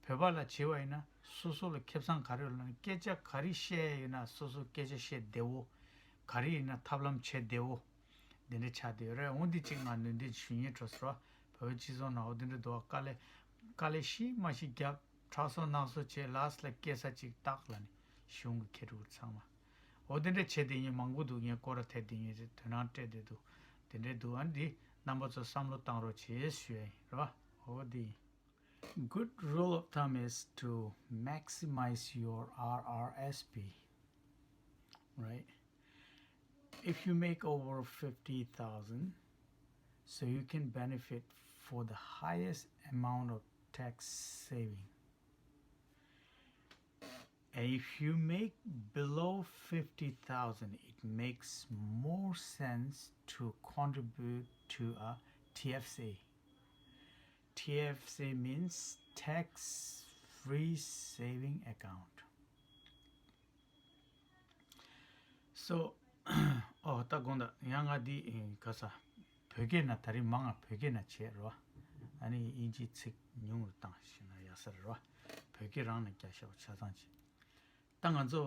བོད་པ་ལ་བྱེད་པ་ཡིན་ན་སོ་སོ་ལ་ཁེ་བཟང་ག་རེ་ཡོད་ལབ་ན། སྐད་ཆ་ག་རེ་བཤད་ཡས་ཡོད་ན་སོ་སོ་སྐད་ཆ་བཤད་བདེ་བོ། ག་རེ་ཡིན་ན་ཐབས་ལམ་བྱེད་བདེ་བོ། འདི་འདྲ་ཆགས་བསྡད་ཡོད་རེད། འོང་འདི་གཅིག་ང་ནན་ཏན་ཞུ་སྙིང་བྲོ་སོང་། བོད་པའི་སྤྱི་ཚོགས་ནང་འོ་འདི་འདྲ་འདུག་བ། དཀའ་ལས་དཀའ་ལས་ཤི་མ་ཤི་རྒྱབ། ཁྲག་སོ་ནག་སོ་བྱས། ལཱ་སི་ལ་སྐྱེལ་ས་གཅིག་བཏགས་ལབ་ནི་གཞུང་གི་ཁེ་ཕྲུག་ཚང་མ། འོ་འདི་འདྲ་བྱས་བསྡད་མཁན་མང་པོ་འདུག་ངས་སྐོར་ར་ཐེབས་བསྡད་མཁན་རེད། དོ་སྣང་སྤྲད་བསྡད་འདུག་འདི་འདྲ་འདུག་ཨ་ནི་འདི་རྣམ་པ་ཚོ་བསམ་བློ་བཏང་རོགས་བྱེད་ཞུ་ཡ་ཡིན་རོ། འོ་འདི་ཡིན། Good rule of thumb is to maximize your R R S P, right? If you make over fifty thousand, so you can benefit for the highest amount of tax saving. And if you make below fifty thousand, it makes more sense to contribute to a T F S A. T F S A means tax free saving account. So ཨོ་ད་དགོངས་དག་ཡང་ང་འདི་ག་ས་བོད་སྐད་ན་ད་རིང་མང་ང་བོད་སྐད་ན་བྱས་རོ། ཨ་ནི་དབྱིན་ཇིའི་ཚིག་ཉུང་རུ་བཏང་ཤེ་ན་ཡག་ས་རེད་རོ། བོད་སྐད་རང་ན་རྒྱ་ཤོག་ཆ་ཚང་བྱས། ད་ང་ཚོ་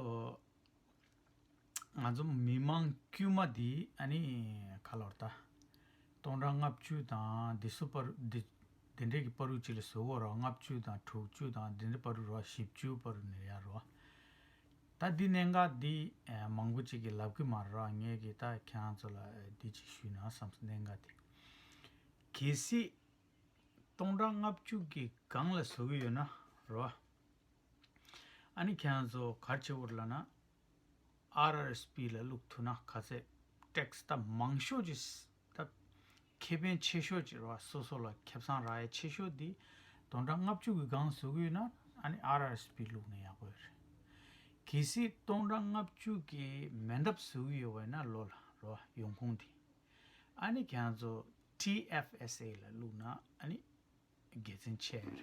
ང་ཚོ་མི་མང་དཀྱུས་མ་འདི་ཨ་ནི་ག་ལོར་ད་སྟོང་ཕྲག་ལྔ་བཅུ་དང་འདི་ཚོ་བར་འདི་འདི་འདྲའི་གི་བར་དུ་ཅིག་ལ་བཟོ་གོ་རོ། ལྔ་བཅུ་དང་དྲུག་ཅུ་དང་འདི་འདྲའི་བར་དུ་རོ། བཞི་བཅུ་བར་དུ་ནས་ཡར་རོ། ད་འདི་གནད་འགག་འདི་མང་པོ་ཅིག་གིས་ལབ་གི་མ་རེད་རོ། ངས་གི་ད་ཁྱེད་རང་ཚོ་ལ་འདི་ཅིག་ཞུས་ན་བསམ་སོང་། གནད་འགག་འདི་གལ་སྲིད་སྟོང་ཕྲག་ལྔ་བཅུ་གི་སྒང་ལ་བཟོ་གི་ཡོད་ན་རོ། ཨ་ནི་ཁྱེད་རང་ཚོ་ག་རེ་བྱེད་དགོས་རེད་ལབ་ན། R R S P ལ་བླུག་ཐུབ་ན་ག་ཚད་ཊེག་སི་ད་མང་ཤོས་ཀྱི་ད་ཁེ་ཕན་ཆེ་ཤོས་ཀྱི་རོ། སོ་སོ་ལ་ཁེ་བཟང་རག་ཡ་ཆེ་ཤོས་འདི་སྟོང་ཕྲག་ལྔ་བཅུ་གི་སྒང་བཟོ་གི་ཡོད་ན་ཨ་ནི་R R S P བླུག་ན་ཡག་པོ་ཡོད་རེད། གལ་སྲིད་སྟོང་ཕྲག་ལྔ་བཅུ་གི་མེད་འདབས་བཟོ་གི་ཡོད་པ་ཡིན་ན་ལོ་ལ་རོ་ཡོང་ཁུངས་འདི། ཨ་ནི་ཁྱེད་རང་ཚོ་T F S A ལ་བླུག་ན་ཨ་ནི་དགེ་མཚན་ཆེ་རེད།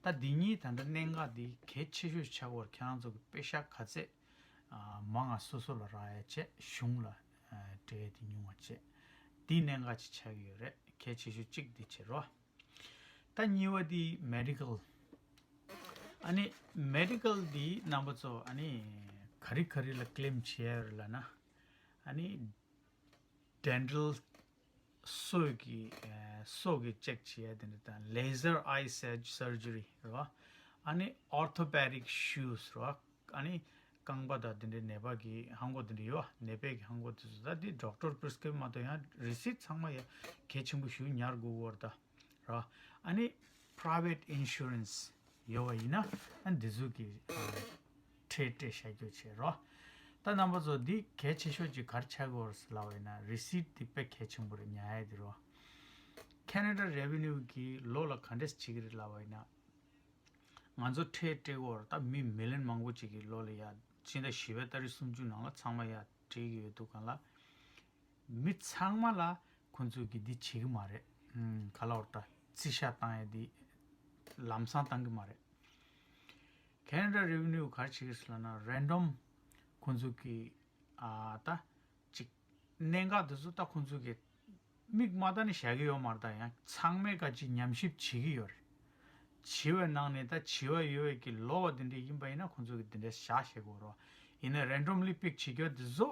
ད་འདི་གཉིས་ད་ལྟ་གནད་འགག་འདི་གལ་ཆེ་ཤོས་ཆགས་པར་ཁྱེད་རང་ཚོ་གི་པེ་ཤག་ག་ཚད་མང་ང་སོ་སོ་ལ་རག་ཡ་བྱས། གཞུང་ལ་སྤྲད་ཡ་དེ་ཉུང་བ་བྱས། འདི་གནད་འགག་ཅིག་ཆགས་ཀྱི་ཡོད་རེད། གལ་ཆེ་ཤོས་གཅིག་འདི་བྱེད་རོགས། ད་གཉིས་པ་འདི་མེ་ཌི་ཀལ། ཨ་ནི་མེ་ཌི་ཀལ་འདི་རྣམ་པ་ཚོ་ཨ་ནི་ག་རེ་ག་རེ་ལ་ཀི་ལེམ་བྱེད་ཡ་ཡོད་རེད་ལབ་ན། ཨ་ནི་ཌེན་ཊལ་སོ་གི་ཨ་སོ་གི་ཅེག་བྱེད་ཡ་དེ་འདྲ་དང་། ལེ་ཟར་ཨའི་སར་ཇི་རི་རེད་བ། ཨ་ནི་ཨོར་ཐོ་པེ་ཌིག་ཤུ་ཟི་རེད་བ། ཨ་ནི་རྐང་པ་དང་དེ་འདྲའི་ནད་པ་གི་ཧང་གོ་དེ་འདྲ་ཡོད་བ། ནད་པའི་གི་ཧང་གོ་དེ་ཚོ། ད་དེ་ཌོག་ཊར་པི་རི་སི་ཀི་རིབ་མ་གཏོགས་ཡང་རི་སིཊ་ཚང་མ་ཡ་གལ་ཆེན་པོ་ཞིག་ཉར་དགོས་ཀྱི་ཡོད་རེད་ད། རོ། ཨ་ནི་private insurance ཡོད་པ་ཡིན་ན་ཨ་འདི་ཚོ་གི་ཨ་ཁྲལ་སྤྲད་བཞག་རྒྱུ་བྱེད་རོ། ད་རྣམ་པ་ཚོ་འདི་གལ་ཆེ་ཤོས་ཅིག་ག་རེ་ཆགས་ཀྱི་ཡོད་རེད་ཟེར་ལབ་པ་ཡིན་ན། རི་སིཊ་འདི་དཔེ་གལ་ཆེན་པོ་རེད། ཉར་ཡ་འདི་རོ། Canada Revenue གིས་ལོ་ལ་ག་འདྲས་བྱེད་ཀྱི་རེད་ལབ་པ་ཡིན་ན། ང་ཚོ་ཁྲལ་སྤྲད་ཀྱི་ཡོད་རེད། ད་མི་མི་ལི་ཡོན་མང་པོ་ཅིག་གིས་ལོ་ལ་ཡ་ཕྱི་ཟླ་བཞི་པའི་ཏ་རིག་སུམ་ཅུ་ནང་ལ་ཚང་མ་ཡ་སྤྲད་ཀྱི་ཡོད་འདུག་ག་ལ། མི་ཚང་མ་ལ་ཁོང་ཚོས་ཀྱི་འདི་བྱེད་ཀྱི་མ་རེད། ཨམ། ག་ལབ་དགོས་རེད་ད། རྩིས་ཞག་བཏང་ཡས་འདི་ལམ་སང་བཏང་གི་མ་རེད། Canada Revenue ག་རེ་བྱེད་ཀྱི་ཟེར་ལབ་ན། རེན་ཌམ་ཁོང་ཚོས་ཀྱི་ཨ་ད་ཅིག་གནད་འགག་འདི་ཚོ་ད་ཁོང་ཚོས་ཀྱི་མིག་མ་བལྟས་ནས་བཞག་གི་ཡོད་མ་རེད། ད་ཡང་ཚང་མས་ཀྱི་ཅིག་ཉམས་ཞིབ་བྱེད་ཀྱི་ཡོད་རེད། བྱིས་པའི་ནང་ནས་ད་བྱིས་པ་ཡོད་པའི་གི་ལོ་བ་དེ་འདྲས་ཡིན་པ་ཡིན་ན་ཁོང་ཚོ་གི་དེ་འདྲས་བཞག་བྱེད་དགོས་རོགས། ཡིན་ན་རེན་ཌམ་ལི་པིག་བྱེད་རྒྱུ་དེ་ཚོ་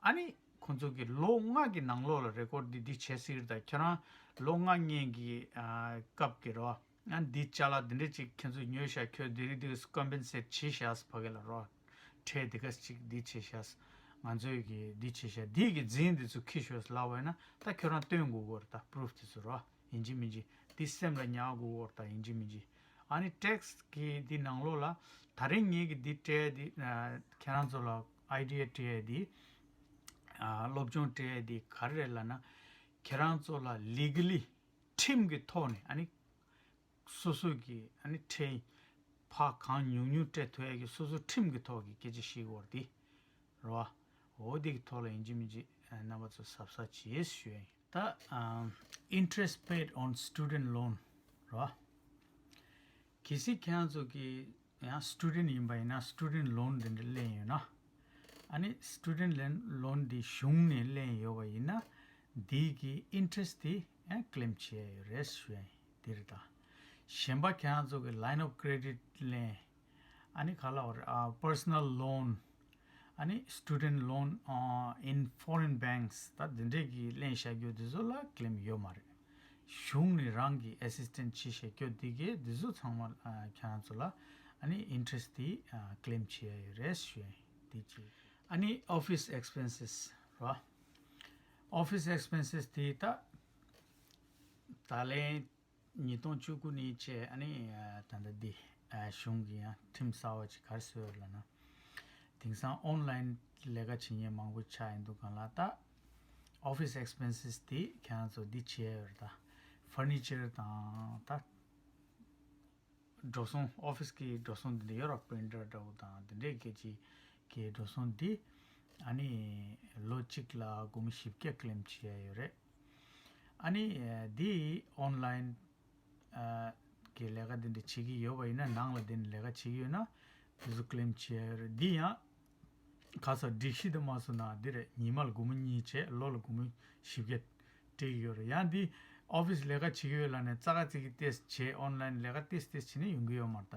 ཨ་ནི་ཁོང་ཚོ་གི་ལོ་ལྔ་གི་ནང་ལོགས་ལ་རེ་ཀོཌ་འདི་འདི་བྱེད་སྲིད་ཀྱི་རེད། ད་ཁྱོད་རང་ལོ་ལྔ་སྔོན་གྱི་ཨ་སྐབས་ཀྱི་རོགས། ཨ་འདི་ཅ་ལག་འདི་འདྲས་ཅིག་ཁྱེད་ཚོས་ཉོས་ཤག་ཁྱོད་འདི་རིགས་འདི་ཀོམ་པེན་སེཊ་བྱས་ཤག་ཕ་གི་ལ་རོགས། ཁྲལ་འདི་ག་ཅིག་འདི་བྱས་ཤག་ང་ཚོས་ཀྱི་འདི་བྱས་ཤག་འདི་གི་རྫུན་འདི་ཚོ་ཁྱི་ཤོས་ལབ་པ་ཡིན་ན་ད་ཁྱོད་རང་སྟོན་དགོས་གོ་རེད། ད་པུ་རུཕ་འདི་ཚོ་རོགས། ཡིན་གཅིག་མིན་གཅིག་འདི་སེམས་ལ་ཉར་དགོས་གོ་རེད། ད་ཡིན་གཅིག་མིན་གཅིག་ཨ་ནི་ཊེག་སི་གི་འདི་ནང་ལོགས་ལ་ད་རིང་ངེད་ཀྱི་འདི་སྤྲད་འདི་ཨ་ཁྱེད་རང་ཚོ་ལ་ཨའི་ཌི་ཡ་སྤྲད་འདི་ཨ་སློབ་སྦྱོང་སྤྲད་འདི་ག་རེ་རེད་ལབ་ན། ཁྱེད་རང་ཚོ་ལ་ལི་ག་ལི་ཁྲིམས་ཀྱི་ཐོག་ནས་ཨ་ནི་སོ་སོ་གི་ཨ་ནི་ཁྲལ་ཕར་གང་ཉུང་ཉུང་སྤྲད་ཐུབ་ཡ་གི་སོ་སོ་ཁྲིམས་ཀྱི་ཐོག་གི་སྐད་ཆ་བཤད་དགོས་རེད་དེ་རེད་བ། འོ་དེ་གི་ཐོག་ལ་ཡིན་གཅིག་མིན་གཅིག་ཨ་རྣམ་པ་ཚོ་གཟབ་གཟབ་བྱེད་ཞུ་ཡ་ཡིན། ད་ཨམ་interest paid on student loan རེད་བ། གལ་སྲིད་ཁྱེད་རང་ཚོ་གི་ཡང་སི་ཊུ་ཌེན་ཊི་ཡིན་པ་ཡིན་ན་སི་ཊུ་ཌེན་ཊི་ལོན་དེ་འདྲ་ལེན་ཡོད་ན། ཨ་ནི་སི་ཊུ་ཌེན་ཊི་ལོན་དེ་གཞུང་ནས་ལེན་ཡོད་པ་ཡིན་ན། དེའི་གི་ཨིན་ཊེ་རེ་སི་ཊི་དེ་ཡང་ཀི་ལེམ་བྱེད་ཡ་ཡོད་རེད་ཞུ་ཡ་ཡིན། དེ་རེད་ད། གཞན་པ་ཁྱེད་རང་ཚོ་གི་line of credit ལེན། ཨ་ནི་ག་ལ་བར་ཨ་personal loan ཨ་ནི་student loan in foreign banks ད་འདི་འདྲས་ཀྱི་ལེན་བྱ་རྒྱུ་དེ་ཚོ་ལ་ཀི་ལེམ་ཡོད་མ་རེད། གཞུང་ནས་རང་གི་ཨེ་སིས་ཊེན་ཊི་བྱེད་བྱ་རྒྱུ་དེ་གའི་དེ་ཚོ་ཚང་མ་ཨ་ཁྱེད་རང་ཚོ་ལ་ཨ་ནི་ཨིན་ཊེ་རེ་སི་ཊི་དེ་ཨ་ཀི་ལེམ་བྱེད་ཡ་ཡོད་རེད་ཞུ་ཡ་ཡིན། དེ་གཅིག་ཨ་ནི་office expenses རོ། office expenses དེ་ད་ད་ལན་ཉིས་སྟོང་བཅུ་དགུ་ནས་བྱས་ཨ་ནི་ད་ལྟ་འདི་གཞུང་གི་ཡང་ཁྲིམས་གསར་བ་ཅིག་ག་རེ་བཟོས་ཡོད་ལབ་ན། དེང་སང་ཨོན་ལའིན་ལས་ཀ་བྱེད་མཁན་མང་པོ་ཆགས་ཡིན་འདུག་གང་ལ་ད་office expenses དེ་ཁྱེད་རང་ཚོ་འདི་བྱས་ཡོད་རེད། ད་ཕར་ནི་ཅར་དང་ད་འགྲོ་སོང་ཨོ་ཕི་སི་གི་འགྲོ་སོང་འདི་འདྲ་ཡོད་རེད། པི་རིན་ཊར་འདྲ་བོ་དང་འདི་འདྲའི་སྐད་ཅིག་གི་འགྲོ་སོང་འདི་ཨ་ནི་ལོ་གཅིག་ལ་སྒོར་མོ་བཞི་བརྒྱ་ཀི་ལེམ་བྱེད་ཡ་ཡོད་རེད། ཨ་ནི་འདི་ཨོན་ལའིན་གི་ལས་ཀ་འདི་འདྲ་བྱེད་ཀྱི་ཡོད་པ་ཡིན་ན་ནང་ལ་འདི་འདྲ་ལས་ཀ་བྱེད་ཀྱི་ཡོད་ན་དེ་ཚོ་ཀི་ལེམ་བྱེད་ཡ་ཡོད་རེད། འདི་ཡང་ཁ་སང་སྒྲིག་གཞི་དེ་མ་བཟོ་ན་འདི་རེད། ཉི་མ་ལ་སྒོར་མོ་གཉིས་བྱས་ལོ་ལ་སྒོར་མོ་བཞི་བརྒྱ་སྤྲད་ཀྱི་ཡོད་རེད། ཡང་འདི་ཨོ་ཕི་སི་ལས་ཀ་བྱེད་ཀྱི་ཡོད་ལབ་ནས་ཙག་ག་ཙིག་གི་ཏེས་བྱས་ཨོན་ལའིན་ལས་ཀ་ཏེས་ཏེས་བྱས་ནས་ཡོང་གི་ཡོད་མ་རེད། ད་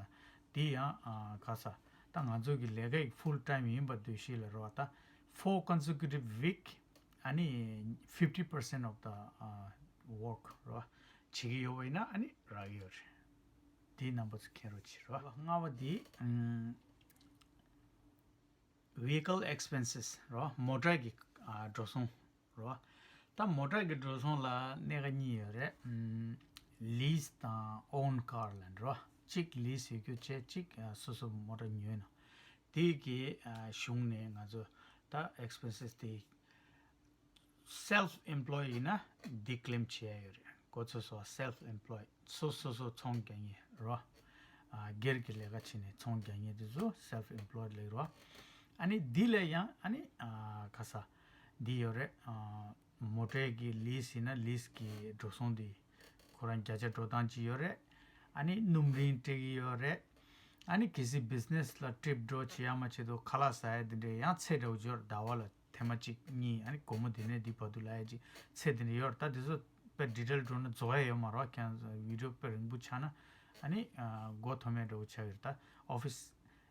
འདི་ཡང་ཨ་ཁ་སང་ད་ང་ཚོ་གི་ལས་ཀ་ཡི་ཕུལ་ཊའིམ་ཡིན་པ་འདོད་ཤེས་ལ་རོ། ད་four consecutive week ཨ་ནི་fifty percent of the work རོ་བྱེད་ཀྱི་ཡོད་པ་ཡིན་ན་ཨ་ནི་རག་གི་ཡོད་རེད། དེའི་རྣམ་པ་ཚོ་མཁྱེན་རོགས་བྱེད་རོགས། ལྔ་པ་དེ་ཨམ་vehicle expenses རོ། མོ་ཊ་གི་ཨ་འགྲོ་སོང་རོ། ད་མོ་ཊ་གི་འགྲོ་སོང་ལ་སྣེ་ཁ་གཉིས་ཡོད་རེད། ཨམ་lease དང་own car ལབ་འགྲོ། གཅིག་ལི་སི་ཡོད་རྒྱུ་བྱས་གཅིག་ཨ་སོ་སོ་མོ་ཊ་ཉོས་ན། དེ་གི་ཨ་གཞུང་ནས་ང་ཚོ་ད་expenses དེ་self employed ཡིན་ན་འདི་ཀི་ལེམ་བྱེད་ཡ་ཡོད་རེད། ཁོ་ཚོ་སོ་self employed སོ་སོ་སོ་ཚོང་རྒྱག་མཁན་རོ། ཨ་སྒེར་གྱི་ལས་ཀ་བྱེད་ནས་ཚོང་རྒྱག་མཁན་དེ་ཚོ་self employed ལབ་རོ། ཨ་ནི་འདི་ལས་ཡང་ཨ་ནི་ཨ་ཁ་སང་འདི་ཡོད་རེད། ཨ་མོ་ཊའི་གི་ལི་སི་ཡིན་ན་ལི་སི་གི་འགྲོ་སོང་འདི་ཁོ་རང་བརྒྱ་ཆ་འགྲོ་སྟངས་ཅིག་ཡོད་རེད། ཨ་ནི་སྣུམ་རིན་སྤྲད་ཀྱི་ཡོད་རེད། ཨ་ནི་གལ་སྲིད་བི་ཛི་ནེ་སི་ལ་ཊི་རིབ་འགྲོ་བྱེད་ཡ་མ་བྱེད་དུ་ཁ་ལག་ཟ་ཡ་འདི་འདྲའི་ཡང་ཚད་འདྲ་བོ་ཅིག་ཡོད་རེད། ཟླ་བ་ལ་ཐེངས་མ་གཅིག་གཉིས་ཨ་ནི་སྒོར་མོ་འདི་ནས་འདི་བར་དུ་ལ་ཡ་ཅིག་ཚད་འདི་འདྲ་ཡོད་རེད། ད་འདི་ཚོ་དཔེ་ཌི་ཊེལ་འགྲོ་ན་རྫོགས་ཡ་ཡོད་མ་རེད། ཁྱེད་རང་ཚོ་བི་ཌི་ཡོ་དཔེ་རིང་པོ་ཆགས་ན་ཨ་ནི་མགོ་འཐོམ་ཡ་འདྲ་བོ་ཆགས་ཡོད་རེད། ད་ཨོ་ཕི་སི་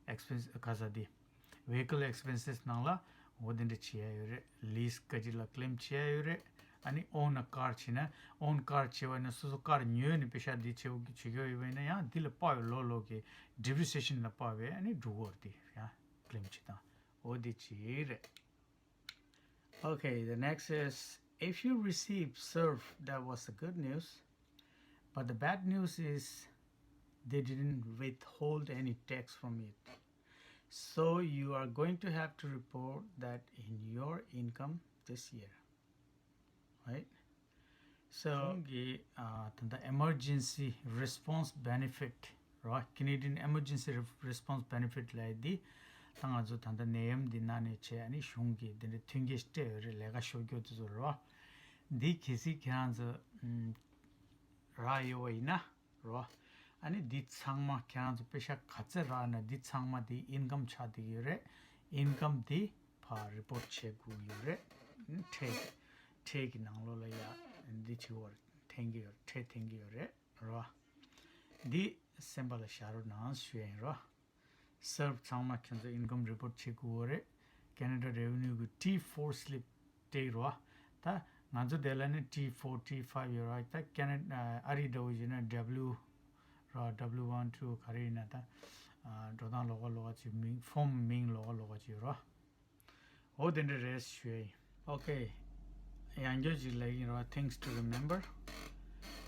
ཨེག་སི་པེན་སི་ཁ་ས་འདི་བྷི་ཡི་ཀལ་ཨེག་སི་པེན་སི་ནང་ལ་འོ་དེ་འདྲ་བྱེད་ཡ་ཡོད་རེད། ལི་སི་ཀ་ཅིག་ལ་ཀི་ལེམ་བྱེད་ཡ་ཡོད་རེད། ཨ་ནི་own a car བྱེད་ན་own car བྱེད་པ་ཡིན་ན་སོ་སོ་ཀར་ཉོས་ནས་པེ་ཤ་འདི་བྱེད་དགོས་བྱེད་དགོས་ཡོད་པ་ཡིན་ན་ཡང་འདི་ལ་དཔག་པའི་ལོ་ལོ་གི་ཌི་པི་རི་སི་ཨེ་ཤན་ལ་དཔག་པའི་ཨ་ནི་འགྲོ་གི་ཡོད་རེད། དེ་ཡང་ཀི་ལེམ་བྱེད་སྟངས་འོ་དེ་ཅིག་རེད། Okay, the next is if you receive serve, that was the good news. But the bad news is they didn't withhold any tax from it. So you are going to have to report that in your income this year. Right? So གི་ཨ་ད་ལྟ་Emergency Response Benefit རོ། Canadian Emergency Re- Response Benefit ལབ་ཡ་འདི་ད་ང་ཚོ་ད་ལྟ་ནད་ཡམས་འདི་ནང་ནས་བྱས་ཨ་ནི་གཞུང་གིས་འདི་འདྲ་མཐུན་རྐྱེན་སྤྲད་ཡོད་རེད། ལས་ཀ་ཤོར་རྒྱུ་དེ་ཚོ་རོ། འདི་གལ་སྲིད་ཁྱེད་རང་ཚོ་ཨམ་རག་ཡོད་པ་ཡིན་ན་རོ། ཨ་ནི་འདི་ཚང་མ་ཁྱེད་རང་ཚོ་པེ་ཤ་ག་ཚད་རག་ན་འདི་ཚང་མ་འདི་ཨིན་ཀམ་ཆགས་བསྡད་ཀྱི་ཡོད་རེད། ཨིན་ཀམ་འདི་ཕར་རི་པོར་ཊི་བྱེད་དགོས་ཀྱི་ཡོད་རེད། ཁྲལ་ཁྲལ་གྱི་ནང་ལོགས་ལ་ཡ་འདི་བྱེད་དགོས་རེད། འཐེན་གྱི་ཡོད་རེད། ཁྲལ་འཐེན་གྱི་ཡོད་རེད་རོ། འདི་སེམས་པ་ལ་བཞག་རོགས་གནང་ཞུ་ཡ་ཡིན་རོ། སེརབ་ཚང་མ་ཁྱེད་ཚོ་income report བྱེད་དགོས་རེད། Canada Revenue གི T four slip སྤྲད་རོ། ད་ང་ཚོ་དེ་ལ་ནི་T four T five ཡོད་རོ། ད་Canada ཨ་རི་འདྲ་བོ་ཡིན་ན་W རོ། W one two ག་རེ་ཡིན་ན་ད་འགྲོ་སྟངས་ལོགས་ཀ་ལོགས་ཀ་ཅིག་མིང་form མིང་ལོགས་ཀ་ལོགས་ཀ་ཅིག་ཡོད་རོ། འོ་དེ་འདྲ་རེད་ཞུ་ཡ་ཡིན། Okay, ཡང་བསྐྱར་ཅིག་ལབ་ཡིན་རོ། Things to remember.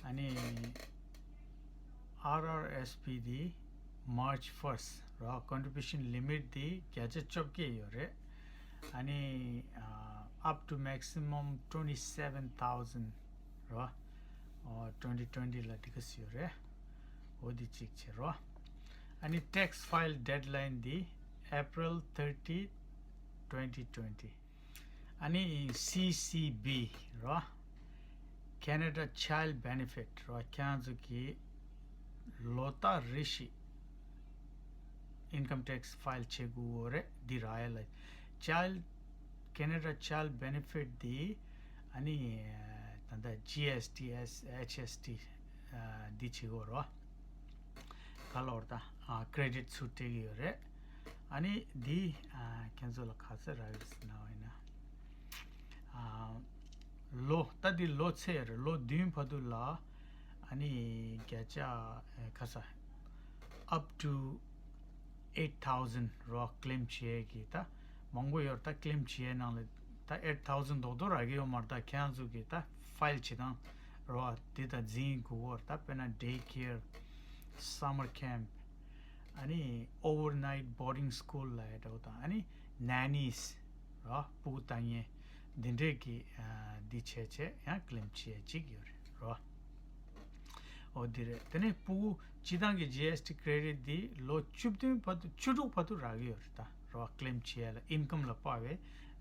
ཨ་ནི་R R S P དེ་March first རོ། Contribution limit དེ་བརྒྱ་ཆ་བཅོ་བརྒྱད་ཡོད་རེད། ཨ་ནི་up to maximum twenty seven thousand རོ། twenty twenty ལ་དེ་ག་ཟེར་ཡོད་རེད། འོ་དེ་གཅིག་བྱེད་རོ། ཨ་ནི་tax file deadline དེ་April thirty, twenty twenty. ཨ་ནི་C C B རོ། Canada Child Benefit རོ། ཁྱེད་རང་ཚོ་གི་ལོ་ལྟར་རེ་བཞིན་income tax file བྱེད་དགོས་རེད། འདི་རག་ཡ་ལ་Child Canada Child Benefit འདི་ཨ་ནི་ད་ལྟ་G S T S H S T འདི་བྱེད་དགོས་རོ། ག་ལོར་ད་credit ཚུར་སྤྲད་ཀྱི་ཡོད་རེད། ཨ་ནི་འདི་ཁྱེད་ཚོ་ལ་ག་ཚོད་རག་ཡོད་ཟེར་ན་བ་ཡིན་ན། ལོ་ད་འདི་ལོ་ཚད་རེད། ལོ་བདུན་བར་དུ་ལ་ཨ་ནི་བརྒྱ་ཆ་ཁ་ས་up to eight thousand རོ། claim བྱེད་ཀྱི་ད་མང་པོ་ཡོད་ད། claim བྱེད་ནང་ལ་ད་eight thousand རྡོག་རྡོག་རག་གི་ཡོད་མ་རེད། ད་ཁྱེད་རང་ཚོ་གི་ད་file བྱེད་སྟངས་རོ། དེ་ད་འཛིན་དགོས་པ་རེད། ད་དཔེར་ན་day care, summer camp, ཨ་ནི་overnight boarding school ལ་ཡ་འདྲ་བོ་དང་། ཨ་ནི་nannies རོ། སྤུ་གུ་ལྟ་མཁན་འདི་འདྲས་ཀྱི་འདི་བྱས་བྱས་ཡང་claim བྱེད་ཡ་གཅིག་ཡོད་རེད་རོ། འོ་འདི་རེད། དེ་ནས་སྤུ་གུ་སྤྱི་བཏང་གི་G S T credit འདི་ལོ་བཅུ་བདུན་བར་དུ་བཅུ་དྲུག་བར་དུ་རག་གི་ཡོད་རེད་ད་རོ། claim བྱེད་ཡ་ལ་income ལ་དཔག་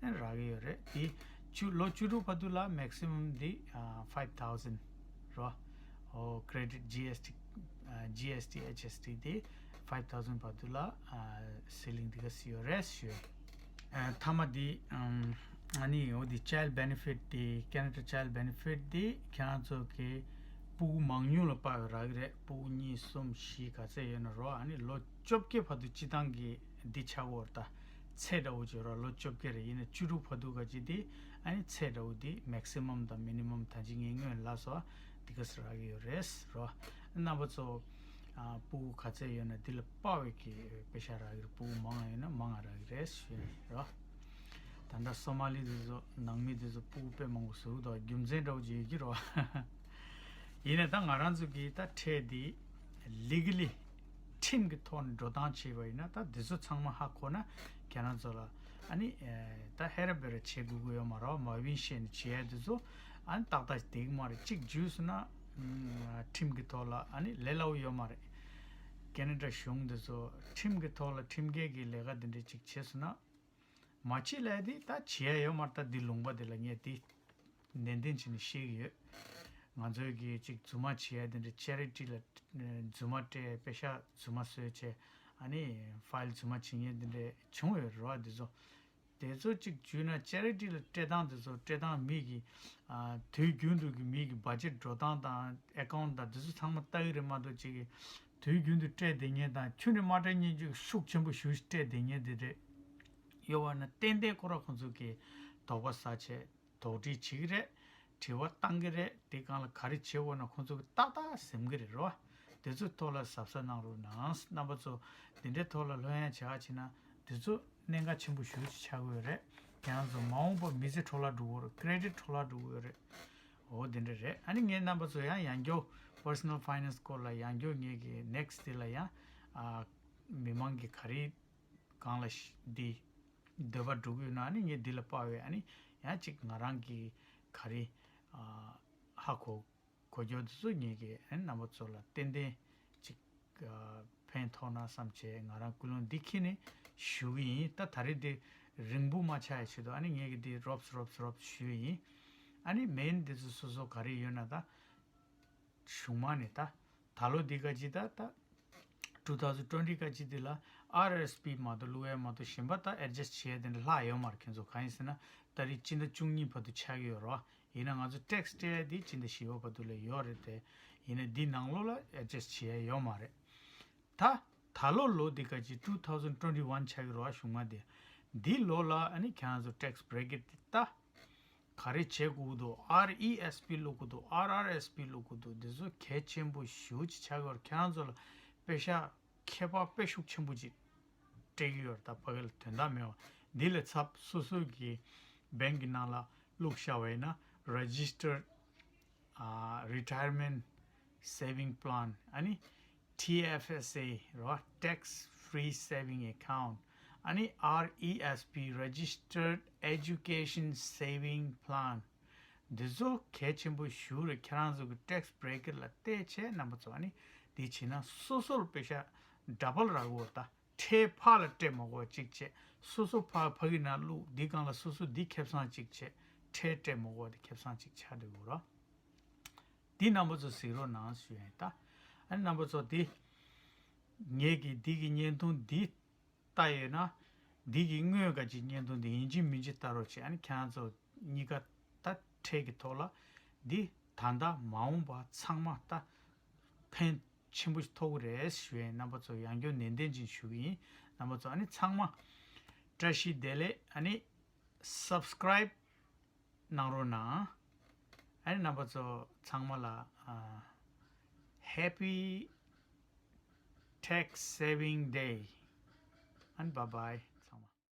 པའི་རག་གི་ཡོད་རེད། དེ་བཅུ་ལོ་བཅུ་དྲུག་བར་དུ་ལ་maximum འདི་five thousand རོ། འོ་credit G S T G S T H S T འདི་five thousand བར་དུ་ལ་ceiling འདི་ག་ཟེར་ཡོད་རེད་ཞུ། མཐའ་མ་འདི་ཨ་ནི་འོ་འདི་child benefit འདི་Canada Child Benefit འདི་ཁྱེད་རང་ཚོ་གི་སྤུ་གུ་མང་ཉུང་ལ་དཔག་པའི་རག་གི་རེད། སྤུ་གུ་གཉིས་གསུམ་བཞི་ག་ཚད་ཡོད་ན་རོ། ཨ་ནི་ལོ་བཅོ་བརྒྱད་བར་དུ་སྤྱི་བཏང་གི་འདི་ཆགས་ཡོད་རེད་ད། ཚད་འདྲ་བོ་ཅིག་རོ། ལོ་བཅོ་བརྒྱད་རེད། ཡིན་ན་བཅུ་དྲུག་བར་དུ་ག་ཅིག་འདི་ཨ་ནི་ཚད་འདྲ་བོ་འདི་maximum དང་minimum ད་ཅི་ངས་སྔོན་ལ་སོ་འདི་ག་ས་རག་གི་ཡོད་རེད་རོ། རྣམ་པ་ཚོ་སྤུ་གུ་ག་ཚད་ཡོད་ན་འདི་ལ་དཔག་པའི་གི་པེ་ཤ་རག་གི་རེད། སྤུ་གུ་མང་ཡོད་ན་མང་ང་རག་གི་རེད་ཞུ་རོ། ད་ལྟ་སོ་མ་ལི་འདི་ཚོ་ནང་མི་འདི་ཚོ་སྤུ་གུ་དཔེ་མང་པོ་བཟོ་གི་འདུག་རྒྱུ་མཚན་འདྲ་བོ་ཅིག་ཡོད་ཀྱི་རོ། ཡིན་ན་ད་ང་རང་ཚོ་གི་ད་ཁྲལ་འདི་legally ཁྲིམས་ཀྱི་ཐོག་ནས་འགྲོ་སྟངས་བྱས་པ་ཡིན་ན་ད་འདི་ཚོ་ཚང་མ་ཧ་གོ་ན་ཁྱེད་རང་ཚོ་ལ་ཨ་ནི་ད་ཧེ་ར་བེ་ར་བྱེད་དགོས་ཀྱི་ཡོད་མ་རེད་བ། མ་བིན་ཤེས་ནས་བྱེད་ཡ་འདི་ཚོ་ཨ་ནི་ཏག་ཏག་བསྡད་ཀྱི་མ་རེད། གཅིག་འཇུས་སོང་ན་ཁྲིམས་ཀྱི་ཐོག་ལ་ཨ་ནི་ལས་སླ་བོ་ཡོད་མ་རེད། ཁེ་ན་ཌ་གཞུང་འདི་ཚོ་ཁྲིམས་ཀྱི་ཐོག་ལ་ཁྲིམས་འགལ་གྱི་ལས་ཀ་འདི་འདྲ་གཅིག་བྱས་སོང་ན། མ་བྱེད་ལབ་དེ་ད་བྱེད་ཡ་ཡོད་མ་རེད། ད་འདི་ལུང་པ་འདི་ལ་ངས་འདི་ནན་ཏན་བྱས་ནས་བཤད་ཀྱི་ཡོད། ང་ཚོའི་གི་ཅིག་རྫུན་མ་བྱེད་ཡ་དེ་འདྲ་ཅེ་རི་ཊི་ལ་རྫུན་མ་སྤྲད། པེ་ཤག་རྫུན་མ་བཟོས་བྱས་ཨ་ནི་ཕའིལ་རྫུན་མ་བྱེད་མཁན་དེ་འདྲ་བྱུང་ཡོད་རེད་བ། འདི་ཚོ་དེ་ཚོ་ཅིག་བརྒྱུད་ན་ཅེ་རི་ཊི་ལ་སྤྲད་སྟངས་དེ་ཚོ་སྤྲད་སྟངས་མི་གི་དུས་རྒྱུན་དུ་གི་མི་གི་བ་ཇེཊ་འགྲོ་སྟངས་དང་ཨེ་ཀའུན་ཊི་དང་དེ་ཚོ་ཚང་མ་ལྟ་གི་རེད་མ་གཏོགས་ཅིག་གི་དུས་རྒྱུན་དུ་སྤྲད་བསྡད་མཁན་དང་ཁྱོན་ནས་མ་སྤྲད་མཁན་ཅིག་ཤུགས་ཆེན་པོ་ཞེ་པོ་ཞིག་སྤྲད་བསྡད་མཁན་དེ་རེད། ཡོད་པ་ན་ཏན་ཏན་ཁོ་རང་ཁོང་ཚོ་གི་དོགས་པ་ཟ་བྱས་དོགས་འདྲི་བྱེད་ཀྱི་རེད། དྲི་བ་བཏང་གི་རེད། དེ་སྒང་ལ་ག་རེ་བྱེད་དགོས་ན་ཁོང་ཚོ་གི་ཏག་ཏག་ཟིན་གི་རེད་རོ། དེ་ཚོའི་ཐོག་ལ་གཟབ་གཟབ་གནང་རོགས་གནང་། རྣམ་པ་ཚོ་དེ་འདྲའི་ཐོག་ལ་ལྷོད་ཡངས་བྱེད་ཡག་བྱེད་ན་དེ་ཚོ་གནད་འགག་ཆེན་པོ་ཞེ་པོ་ཅིག་ཆགས་ཀྱི་ཡོད་རེད། ཁྱེད་རང་ཚོ་མ་འོངས་པ་མི་ཚེ་འཕྲོ་བརླག་འགྲོ་གི་ཡོད་རེད། ཀེ་རེ་ཌིཊ་འཕྲོ་བརླག་འགྲོ་གི་ཡོད་རེད། འོ་དེ་འདྲ་རེད། ཨ་ནི་ངས་རྣམ་པ་ཚོ་ཡང་ཡང་བསྐྱར་པར་སོ་ནལ་ཕའི་ནན་སི་སྐོར་ལ་ཡང་བསྐྱར་ངས་ཀྱི་ནེག་སི་ཊི་དེ་ལ་ཡང་ཨ་མི་མང་གི་ག་རེ་སྒང་ལ་ཤ་འདི་འདོད་པ་འགྲོ་གི་ཡོད་ན་ཨ་ནི་ངས་འདི་ལ་དཔག་པའི་ཨ་ནི་ཡང་ཅིག་ང་རང་གི་ག་རེ་ཨ་ཧ་གོ་གོ་རྒྱུ་དེ་ཚོ་ངས་ཀྱི་ཨ་ནི་རྣམ་པ་ཚོ་ལ་ཏན་ཏན་ཅིག་ཨ་ཕན་ཐོགས་ན་བསམ་བྱས་ང་རང་ཀུན་སློང་འདི་འཁྱེར་ནས་ཞུ་གི་ཡིན། ད་ད་རེས་འདི་རིང་པོ་མ་ཆགས་ཡ་ཆེད་དུ་ཨ་ནི་ངས་ཀྱི་འདི་རོབ་ཙམ་རོབ་ཙམ་རོབ་ཙམ་ཞུས་ཡིན། ཨ་ནི་མེན་འདི་ཚོ་སོ་སོ་ག་རེ་ཡོད་ན་ད་གཞུག་མ་ནས་ད་ད་ལོ་འདི་ག་ཅི་ད་ད་two thousand twenty ག་ཅི་འདི་ལ་ཨར་ཨེས་པི་མ་གཏོགས་བླུག་ཡ་མ་གཏོགས་གཞན་པ་ད་ཨེ་ཌི་ཇ་སི་ཊི་བྱེད་ཡ་དེ་འདྲ་ལྷག་ཡོད་མ་རེད། ཁྱེད་ཚོ་གང་ཡིན་ཟེར་ན་ད་རེས་སྤྱི་ཟླ་བཅུ་གཉིས་བར་དུ་ཆགས་ཀྱི་ཡོད་རེད་བ། ཡིན་ན་ང་ཚོ་ཊེག་སི་སྤྲད་ཡ་དེ་སྤྱི་ཟླ་བཞི་པ་བར་དུ་ལ་ཡོད་རེད་དེ། ཡིན་ན་འདི་ནང་ལོགས་ལ་ཨེ་ཇེ་སི་ཊི་བྱེད་ཡ་ཡོད་མ་རེད། ད་ད་ལོ་ལོ་འདི་ག་ཅིག་two thousand twenty one ཆགས་ཀྱི་རེད་བ། གཞུག་མ་དེ་འདི་ལོ་ལ་ཨ་ནི་ཁྱེད་རང་ཚོ་tax bracket དེ་ད་ག་རེ་བྱེད་དགོས་འདུག RESP བླུག་དགོས་འདུག RRSP བླུག་དགོས་འདུག་འདི་ཚོ་གལ་ཆེན་པོ་ཞེ་པོ་ཅིག་ཆགས་ཀྱི་ཡོད་རེད། ཁྱེད་རང་ཚོ་ལ་པེ་ཤག་ཁྱད་པར་དཔེ་ཤུགས་ཆེན་པོ་ཅིག་སྤྲད་ཀྱི་ཡོད་རེད། ད་ཕ་གི་ལ་དོན་དག་མེད་པ། འདི་ལ་ཚབ་སོ་སོ་གི་bank གི་ནང་ལ་བླུགས་བཞག་པ་ཡིན་ན་registered ཨ་retirement saving plan ཨ་ནི་TFSA རེད་བ། tax free saving account ཨ་ནི་RESP registered education saving plan འདི་ཚོ་གལ་ཆེན་པོ་ཞེ་པོ་རེད། ཁྱེད་རང་ཚོ་གི་tax bracket ལ་བལྟས་བྱས་རྣམ་པ་ཚོ་ཨ་ནི་འདི་བྱས་ན་སོ་སོར་པེ་ཤག་double རག་གི་ཡོད་རེད། ད་ཁྲལ་ཕར་ལ་སྤྲད་མ་དགོས་པ་གཅིག་བྱས། སོ་སོ་ཕར་ཕ་གི་ནང་བླུགས། འདི་སྒང་ལ་སོ་སོ་འདི་ཁེ་བཟང་གཅིག་བྱས། ཁྲལ་སྤྲད་མ་དགོས་པ་དེ་ཁེ་བཟང་གཅིག་ཆགས་འགྲོ་གི་ཡོད་རེད། འདི་རྣམ་པ་ཚོ་གཟིགས་རོགས་གནང་ཞུ་ཡ་ཡིན། ད་ཨ་ནི་རྣམ་པ་ཚོ་འདི་ངེད་ཀྱི་འདི་གི་བརྙན་ཐུང་འདི་ལྟ་ཡོད་ན། འདི་གི་སྔོན་ག་ཅིག་བརྙན་ཐུང་འདི་ཡིན་གཅིག་མིན་གཅིག་ལྟ་རོགས་བྱེད། ཨ་ནི་ཁྱེད་རང་ཚོ་གཉིས་ཀ་ད་ཁྲལ་གྱི་ཐོག་ལ་འདི་ད་ལྟ་མ་འོངས་པ་ཚང་མ་ད་ཕན་ཆེན་པོ་ཞིག་ཐོགས་ཀྱི་རེད་ཞུ་ཡ་ཡིན། རྣམ་པ་ཚོ་ཡང་བསྐྱར་ནན་ཏན་ཅིག་ཞུ་གི་ཡིན། རྣམ་པ་ཚོ་ཨ་ནི་ཚང་མ་བཀྲ་ཤིས་བདེ་ལེགས། ཨ་ནི་subscribe གནང་རོགས་གནང་། ཨ་ནི་རྣམ་པ་ཚོ་ཚང་མ་ལ་ཨ་Happy Tax Saving Day and bye bye.